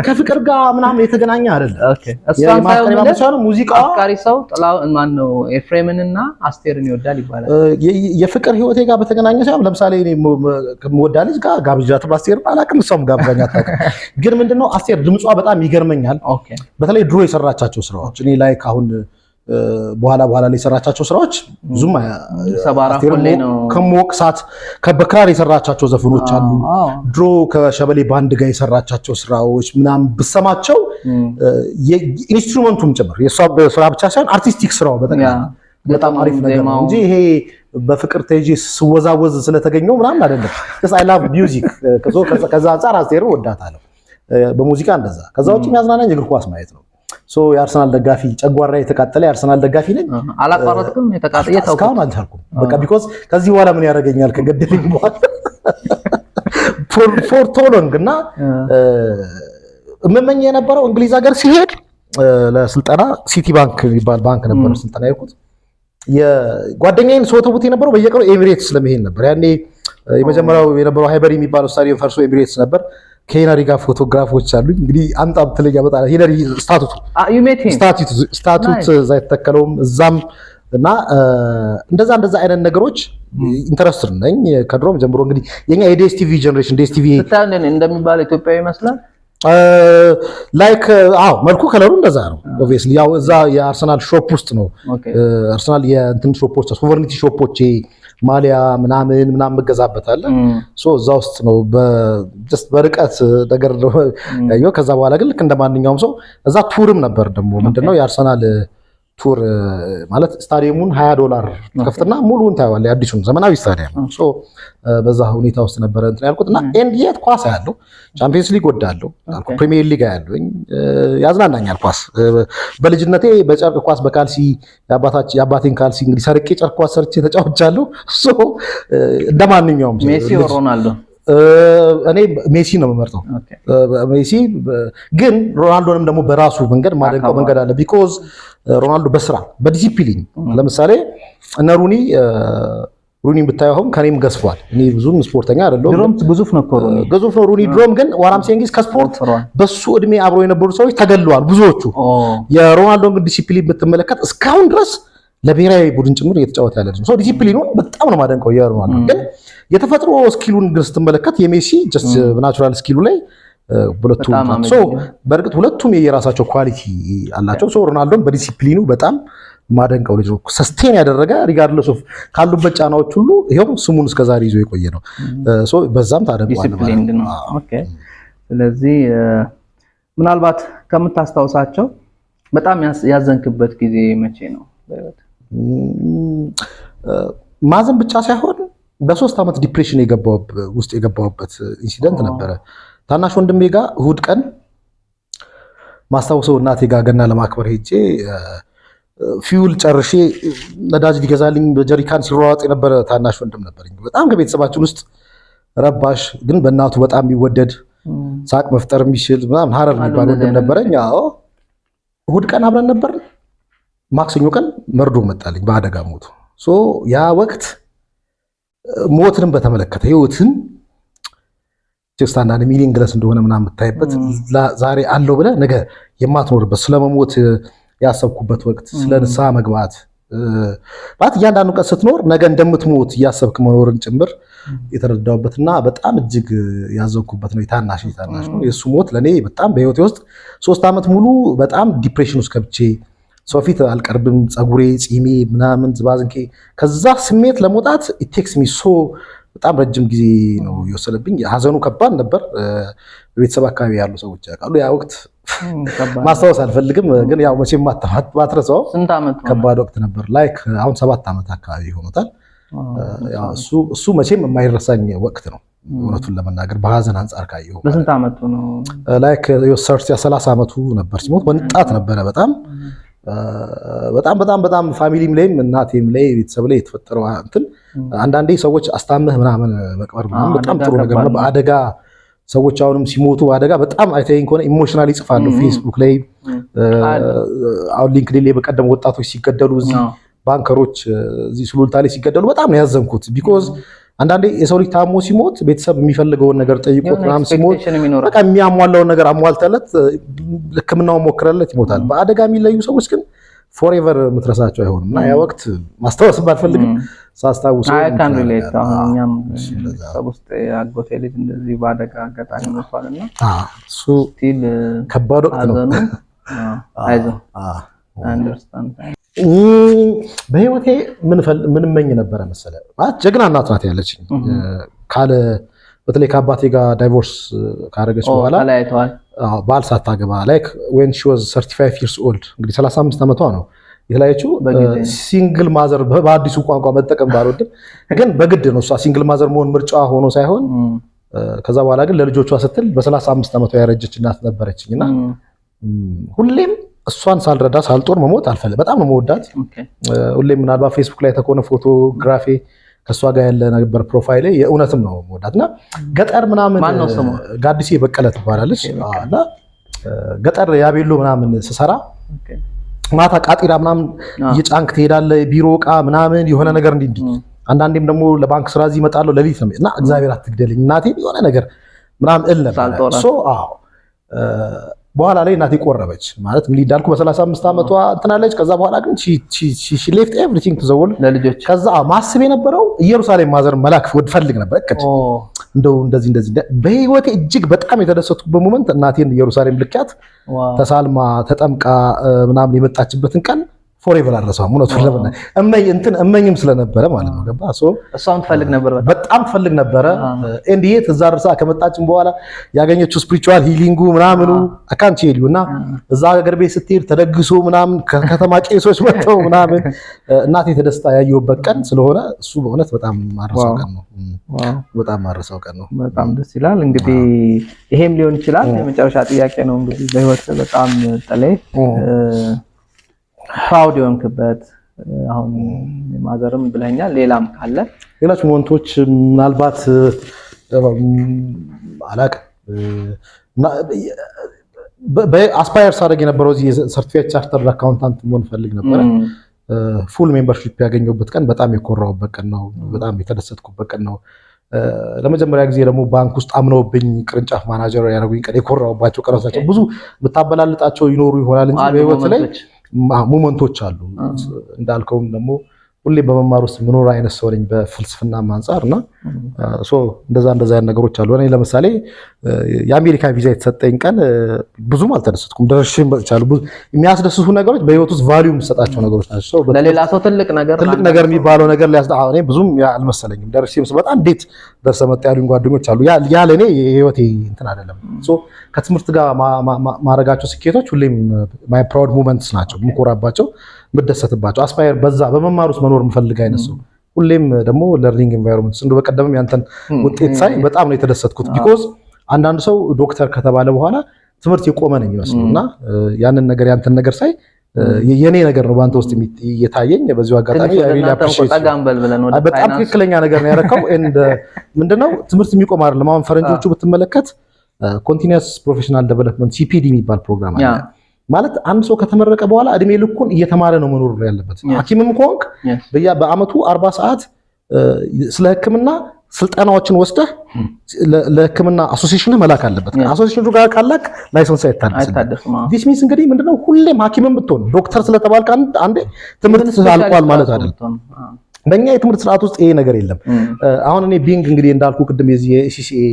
ከፍቅር ጋር ምናምን የተገናኘ አይደለም። Okay፣ እሷን ሳይሆን የማፍቀር የምልህ ሳይሆን ሙዚቃዋ አፍቃሪ ሰው ጥላው ማን ነው ኤፍሬምንና አስቴርን ይወዳል ይባላል። የፍቅር ህይወቴ ጋር በተገናኘ ሳይሆን ለምሳሌ እኔ ከምወዳ ልጅ ጋር ጋብዣትም አስቴርን አላውቅም፣ እሷም ጋብዛኝ አታውቅም። ግን ምንድነው አስቴር ድምጿ በጣም ይገርመኛል። በተለይ ድሮ የሰራቻቸው ስራዎች እኔ like አሁን በኋላ በኋላ ላይ የሰራቻቸው ስራዎች ብዙም ሰባራ አስቴርን ኮሌ ነው። ከሞቅሳት በክራር የሰራቻቸው ዘፈኖች አሉ። ድሮ ከሸበሌ ባንድ ጋር የሰራቻቸው ስራዎች ምናምን ብሰማቸው instrument ኡም ጭምር የእሷ ስራ ብቻ ሳይሆን artistic ስራው በጠቅላላ በጣም አሪፍ ነገር ነው እንጂ ይሄ በፍቅር ተይዤ ስወዛወዝ ስለተገኘው ምናምን አይደለም። 'Cause I love music። ከዛ አንጻር አስቴርን ወዳታለሁ። በሙዚቃ እንደዛ። ከዛ ውጭ የሚያዝናናኝ እግር ኳስ ማየት ነው። So የአርሰናል ደጋፊ ጨጓራ የተቃጠለ የአርሰናል ደጋፊ ነኝ። አላቋረጥክም? የተቃጠየ ተውኩት። እስካሁን አልቻልኩም። በቃ because ከዚህ በኋላ ምን ያደርገኛል ከገደለኝ በኋላ for too long እና የምመኝ የነበረው እንግሊዝ ሀገር ሲሄድ ለስልጠና ሲቲ ባንክ የሚባል ባንክ ነበር ስልጠና የሄድኩት። የጓደኛዬን ስወተውት የነበረው በየቀኑ ኤሚሬትስ ለመሄድ ነበር። ያኔ የመጀመሪያው የነበረው ሃይበሪ የሚባለው ስታዲየም ፈርሶ ኤሚሬትስ ነበር። ከሄነሪ ጋር ፎቶግራፎች አሉኝ። እንግዲህ አምጣ ብትለኝ ያመጣል። ሄነሪ statue You met him? Statue እዛ የተተከለውም እዛም እና እንደዛ እንደዛ አይነት ነገሮች interested ነኝ ከድሮም ጀምሮ። እንግዲህ የኛ የ DSTV generation DSTV ስታየው እንደሚባለው ኢትዮጵያዊ ይመስላል። Like አዎ መልኩ color ኡ እንደዛ ነው። Obviously ያው እዛ የአርሰናል shop ውስጥ ነው። አርሰናል የእንትን shop ኦች sovereignty shop ኦች ማሊያ ምናምን ምናምን መገዛበት አለ። So እዛ ውስጥ ነው just በርቀት ነገር ነው ያየው። ከዛ በኋላ ግን ልክ እንደ ማንኛውም ሰው እዛ tour ም ነበር ደግሞ ምንድነው የአርሰናል tour ማለት ስታዲየሙን $20 ከፍትና ሙሉውን ታየዋለህ። የአዲሱን ዘመናዊ ስታዲየም። So በዛ ሁኔታ ውስጥ ነበረ እንትን ያልኩት እና and yet ኳስ ያለው ቻምፒየንስ ሊግ ወዳለሁ፣ ፕሪሚየር ሊግ ያለኝ ያዝናናኛል ኳስ። በልጅነቴ በጨርቅ ኳስ በካልሲ የአባቴን ካልሲ እንግዲህ ሰርቄ ጨርቅ ኳስ ሰርቼ ተጫውቻለሁ። So እንደ ማንኛውም ሰው ሜሲ or ሮናልዶ? እኔ ሜሲ ነው የምመርጠው። ሜሲ ግን ሮናልዶንም ደግሞ በራሱ መንገድ ማደንቀው መንገድ አለ። Because ሮናልዶ በስራ በዲሲፕሊን ለምሳሌ እነ ሩኒ ሩኒ ብታየው አሁን ከኔም ገዝፏል። እኔ ብዙም ስፖርተኛ አይደለሁም። ድሮም ግዙፍ ነው እኮ ሩኒ። ግዙፍ ነው ሩኒ ድሮም። ግን what I'm saying ከስፖርት በሱ እድሜ አብረው የነበሩ ሰዎች ተገለዋል ብዙዎቹ። የሮናልዶን ግን ዲሲፕሊን ብትመለከት እስካሁን ድረስ ለብሔራዊ ቡድን ጭምር እየተጫወተ ያለ ነው። ዲሲፕሊኑን በጣም ነው ማደንቀው የሮናልዶ። ግን የተፈጥሮ skill ኡን ግን ስትመለከት የሜሲ just natural skill ኡ ላይ ሁለቱም በእርግጥ ሁለቱም የየራሳቸው quality አላቸው። So ሮናልዶን በዲሲፕሊኑ በጣም ማደንቀው ልጅ ነው። Sustain ያደረገ regardless of ካሉበት ጫናዎች ሁሉ ይኸው ስሙን እስከዛሬ ይዞ የቆየ ነው። So በዛም ታደንቀዋለህ ማለት ነው። Okay። ስለዚህ ምናልባት ከምታስታውሳቸው በጣም ያዘንክበት ጊዜ መቼ ነው? ማዘን ብቻ ሳይሆን በ3 ዓመት depression ውስጥ የገባሁበት incident ነበረ። ታናሽ ወንድሜ ጋር እሁድ ቀን ማስታውሰው እናቴ ጋር ገና ለማክበር ሄጄ fuel ጨርሼ ነዳጅ ሊገዛልኝ በጀሪካን ሲሯሯጥ የነበረ ታናሽ ወንድም ነበረኝ። በጣም ከቤተሰባችን ውስጥ ረባሽ ግን በእናቱ በጣም የሚወደድ፣ ሳቅ መፍጠር የሚችል ምናምን ሀረር የሚባል ወንድም ነበረኝ። አዎ፣ እሁድ ቀን አብረን ነበር። ማክሰኞ ቀን መርዶ መጣልኝ፣ በአደጋ ሞቱ። So ያ ወቅት ሞትንም በተመለከተ ህይወትን just አንዳንድ meaningless እንደሆነ ምናምን የምታይበት፣ ዛሬ አለው ብለህ ነገ የማትኖርበት፣ ስለመሞት ያሰብኩበት ወቅት፣ ስለ ንስሐ መግባት ማለት እያንዳንዱ ቀን ስትኖር ነገ እንደምትሞት እያሰብክ መኖርን ጭምር የተረዳሁበትና በጣም እጅግ ያዘንኩበት ነው። የታናሽ ነው። የእሱ ሞት ለእኔ በጣም በህይወቴ ውስጥ 3 ዓመት ሙሉ በጣም depression ውስጥ ገብቼ ሰው ፊት አልቀርብም፣ ፀጉሬ፣ ፂሜ ምናምን ዝባዝንኬ፣ ከዛ ስሜት ለመውጣት it takes me so በጣም ረጅም ጊዜ ነው የወሰደብኝ። ሀዘኑ ከባድ ነበር። በቤተሰብ አካባቢ ያሉ ሰዎች ያውቃሉ። ያ ወቅት ማስታወስ አልፈልግም፣ ግን ያው መቼም ማትረሳው ስንት ዓመት ሆነ? ከባድ ወቅት ነበር። Like አሁን 7 ዓመት አካባቢ ሆኖታል። ያው እሱ መቼም የማይረሳኝ ወቅት ነው። እውነቱን ለመናገር በሀዘን አንጻር ካየሁ በስንት ዓመቱ ነው? Like 30 ዓመቱ ነበር ሲሞት። ወጣት ነበረ። በጣም በጣም በጣም በጣም family ም ላይም እናቴም ላይ ቤተሰብ ላይ የተፈጠረው እንትን፣ አንዳንዴ ሰዎች አስታምህ ምናምን መቅበር ምናምን በጣም አደጋ ጥሩ ነገር ነው። ከባድ ነው። በአደጋ ሰዎች አሁንም ሲሞቱ በአደጋ በጣም አይተኸኝ ከሆነ emotionally ይጽፋሉ ፌስቡክ ላይ፣ አሁን LinkedIn ላይ። በቀደም ወጣቶች ሲገደሉ እዚህ banker ኦች እዚህ ሱሉልታ ላይ ሲገደሉ በጣም ነው ያዘንኩት። Because አንዳንዴ የሰው ልጅ ታሞ ሲሞት ቤተሰብ የሚፈልገውን ነገር ጠይቆት የሆነ ምናምን ሲሞት expectation የሚኖረው በቃ የሚያሟላውን ነገር አሟልተለት ሕክምናውን ሞክረለት ይሞታል። በአደጋ የሚለዩ ሰዎች ግን forever የምትረሳቸው አይሆንም እና ያ ወቅት ማስታወስ ባልፈልግም ሳስታውሰው I can እንትን relate። ያደርጋል። አሁን እኛም እሱ እንደዛ። ቤተሰብ ውስጥ የአጎቴ ልጅ እንደዚህ በአደጋ አጋጣሚ ሞቷል እና እሱ still ከባድ ወቅት ነው። ሀዘኑ አይዞህ፣ understand። በህይወቴ ምን እመኝ ነበረ መሰለህ? ማለት ጀግና እናት ናት ያለችኝ። ካለ በተለይ ከአባቴ ጋር divorce ካደረገች በኋላ ተለያይተዋል። አዎ፣ ባል ሳታገባ like when she was 35 years old፣ እንግዲህ 35 ዓመቷ ነው የተለያየችው። በጊዜ። Single mother በአዲሱ ቋንቋ መጠቀም ባልወድም ግን በግድ ነው። እሷ single mother መሆን ምርጫዋ ሆኖ ሳይሆን ከዛ በኋላ ግን ለልጆቿ ስትል በ35 ዓመቷ ያረጀች እናት ነበረችኝ እና ሁሌም እሷን ሳልረዳ ሳልጦር መሞት አልፈልግም። በጣም ነው የምወዳት። ሁሌም ምናልባት ፌስቡክ ላይ ተኮነ ፎቶግራፌ ከእሷ ጋር ያለ ነበር profile ኤ። የእውነትም ነው የምወዳት እና ገጠር ምናምን ማን ነው ስሟ? ጋዲሴ በቀለ ትባላለች። እና ገጠር ያቤሎ ምናምን ስሰራ ማታ ቃጢራ ምናምን እየጫንክ ትሄዳለህ፣ ቢሮ እቃ ምናምን የሆነ ነገር እንዲህ እንዲህ። አንዳንዴም ደግሞ ለባንክ ስራ እዚህ እመጣለሁ፣ ሌሊት ነው እና እግዚአብሔር አትግደልኝ እናቴን የሆነ ነገር ምናምን እል ነበር። ሳልጦራት። So አዎ፣ በኋላ ላይ እናቴ ቆረበች። ማለት እንግዲህ እንዳልኩ በ35 ዓመቷ እንትን አለች። ከዛ በኋላ ግን she left everything to the world። ለልጆች። ከዛ ማስብ የነበረው ኢየሩሳሌም mother መላክ ወድ ፈልግ ነበር እቅድ፣ እንደው እንደዚህ እንደዚህ። በህይወቴ እጅግ በጣም የተደሰትኩበት moment እናቴን ኢየሩሳሌም ልኪያት ተሳልማ ተጠምቃ ምናምን የመጣችበትን ቀን forever አልረሳውም። እውነቱን ለመናገር እመኝ እንትን እመኝም ስለነበረ ማለት ነው። ገባ? So እሷም ትፈልግ ነበር በጣም። በጣም ትፈልግ ነበረ። And yet እዛ ደርሳ ከመጣችን በኋላ ያገኘችው spiritual healing ኡ ምናምኑ አካንቺ ሄዱ እና እዛ ሀገር ቤት ስትሄድ ተደግሶ ምናምን ከከተማ ቄሶች መጥተው ምናምን እናቴ ተደስታ ያየሁበት ቀን ስለሆነ እሱ በእውነት በጣም ማረሳው ቀን ነው። በጣም ማረሳው ቀን ነው። በጣም ደስ ይላል። እንግዲህ ይሄም ሊሆን ይችላል የመጨረሻ ጥያቄ ነው። እንግዲህ በህይወት በጣም ጥሌ proud የሆንክበት፣ አሁን mother ም ብለኛል፣ ሌላም ካለ? ሌሎች moment ኦች ምናልባት አላቅም፣ aspire ሳደርግ የነበረው እዚህ certified chartered accountant መሆን ፈልግ ነበረ። Full membership ያገኘሁበት ቀን በጣም የኮራሁበት ቀን ነው። በጣም የተደሰትኩበት ቀን ነው። ለመጀመሪያ ጊዜ ደግሞ ባንክ ውስጥ አምነውብኝ ቅርንጫፍ ማናጀር ያደረጉኝ ቀን የኮራሁባቸው ቀናት ናቸው። ብዙ የምታበላልጣቸው ይኖሩ ይሆናል እንጂ አሉ በህይወት ላይ moment ኦች። Moment ኦች አሉ። እንዳልከውም ደግሞ ሁሌም በመማር ውስጥ ምኖር አይነት ሰው ነኝ በፍልስፍናም አንጻር እና so እንደዛ እንደዛ አይነት ነገሮች አሉ። እኔ ለምሳሌ የአሜሪካ ቪዛ የተሰጠኝ ቀን ብዙም አልተደሰትኩም። ደርሼ መጥቻለሁ። ብዙ የሚያስደስቱ ነገሮች በህይወት ውስጥ value የምሰጣቸው ነገሮች ናቸው። So ለሌላ ሰው ትልቅ ነገር ትልቅ ነገር የሚባለው ነገር እኔ ብዙም አልመሰለኝም። ደርሼም ስመጣ እንዴት ደርሰህ መጣ ያሉኝ ጓደኞች አሉ። ያ ለእኔ የህይወቴ እንትን አይደለም። So ከትምህርት ጋር ማድረጋቸው ስኬቶች ሁሌም my proud moments ናቸው፣ የምኮራባቸው። የምደሰትባቸው፣ aspire በዛ በመማር ውስጥ መኖር የምፈልግ አይነት ሰው፣ ሁሌም ደግሞ learning environment። እንደው በቀደምም ያንተን ውጤት ሳይ በጣም ነው የተደሰትኩት። Because አንዳንድ ሰው ዶክተር ከተባለ በኋላ ትምህርት የቆመ ነው የሚመስለው እና ያንን ነገር፣ ያንተን ነገር ሳይ የኔ ነገር ነው በአንተ ውስጥ እየታየኝ። በዚሁ አጋጣሚ በጣም ትክክለኛ ነገር ነው ያደረከው። ምንድነው፣ ትምህርት የሚቆም አይደለም። አሁን ፈረንጆቹ ብትመለከት continuous professional development፣ CPD የሚባል ፕሮግራም አለ። ማለት አንድ ሰው ከተመረቀ በኋላ እድሜ ልኩን እየተማረ ነው መኖር ያለበት። ሐኪምም ከሆንክ በአመቱ 40 ሰዓት ስለ ሕክምና ስልጠናዎችን ወስደህ ለሕክምና association መላክ አለበት። Association ኑ ጋር ካላክ license አይታደስም። This means እንግዲህ ምንድነው፣ ሁሌም ሐኪምም ብትሆን ዶክተር ስለተባልክ አንዴ ትምህርት አልቋል ማለት አይደለም። በእኛ የትምህርት ስርዓት ውስጥ ይሄ ነገር የለም። አሁን እኔ being እንግዲህ እንዳልኩ ቅድም የዚህ የ ACCA፣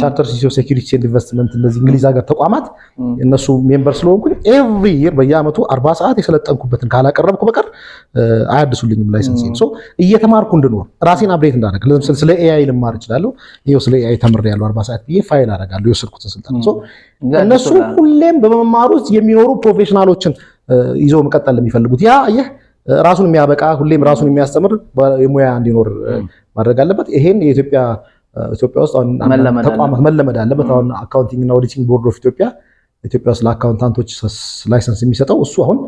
Chartered Institute of Securities and Investment፣ እነዚህ እንግሊዝ ሀገር ተቋማት እነሱ member ስለሆንኩኝ every year በየአመቱ 40 ሰዓት የሰለጠንኩበትን ካላቀረብኩ በቀር አያድሱልኝም license። So እየተማርኩ እንድኖር፣ ራሴን update እንዳደርግ፣ ለምሳሌ ስለ AI ልማር እችላለሁ። ይኸው ስለ AI ተምሬያለሁ 40 ሰዓት ብዬ ፋይል አደርጋለሁ የወሰድኩትን ስልጠና። እነሱ ሁሌም በመማር ውስጥ የሚኖሩ professional ኦችን ይዘው መቀጠል የሚፈልጉት፣ ያ ይህ ራሱን የሚያበቃ፣ ሁሌም ራሱን የሚያስተምር የሙያ እንዲኖር ማድረግ አለበት። ይሄን የኢትዮጵያ ኢትዮጵያ ውስጥ አሁን ተቋማት መለመድ አለበት። አሁን Accounting እና Auditing Board of Ethiopia፣ ኢትዮጵያ ውስጥ ለ accountant ኦች license የሚሰጠው እሱ አሁን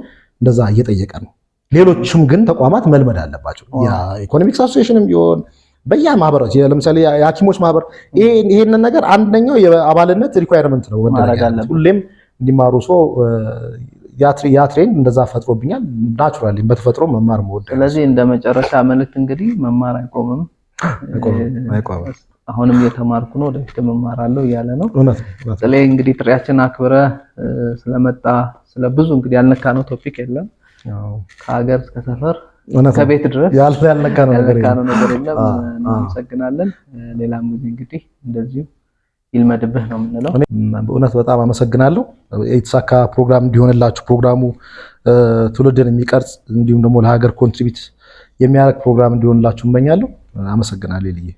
እንደዛ እየጠየቀ ነው። ሌሎችም ግን ተቋማት መልመድ አለባቸው። የ economics association ም ቢሆን በያ ማህበሮች፣ ለምሳሌ የሐኪሞች ማህበር ይሄንን ነገር አንደኛው የአባልነት requirement ነው መደረግ ያለበት፣ ሁሌም እንዲማሩ። So ያ trend እንደዛ ፈጥሮብኛል። Naturally በተፈጥሮ መማር መወድ። ስለዚህ እንደ መጨረሻ መልእክት እንግዲህ መማር አይቆምም። አይቆምም። አሁንም እየተማርኩ ነው፣ ወደፊት እማራለሁ እያለ ነው። እውነት። ጥሌ፣ እንግዲህ ጥሪያችን አክብረህ ስለመጣ፣ ስለ ብዙ እንግዲህ ያልነካነው topic የለም። ከሀገር እስከ ሰፈር ከቤት ድረስ ያልነካነው ነገር የለም። እናመሰግናለን። ሌላም ጊዜ እንግዲህ እንደዚሁ ይልመድብህ ነው የምንለው። በእውነት በጣም አመሰግናለሁ። የተሳካ ፕሮግራም እንዲሆንላችሁ፣ ፕሮግራሙ ትውልድን የሚቀርጽ እንዲሁም ደግሞ ለሀገር contribute የሚያደርግ ፕሮግራም እንዲሆንላችሁ እመኛለሁ። አመሰግናለሁ ልዬ።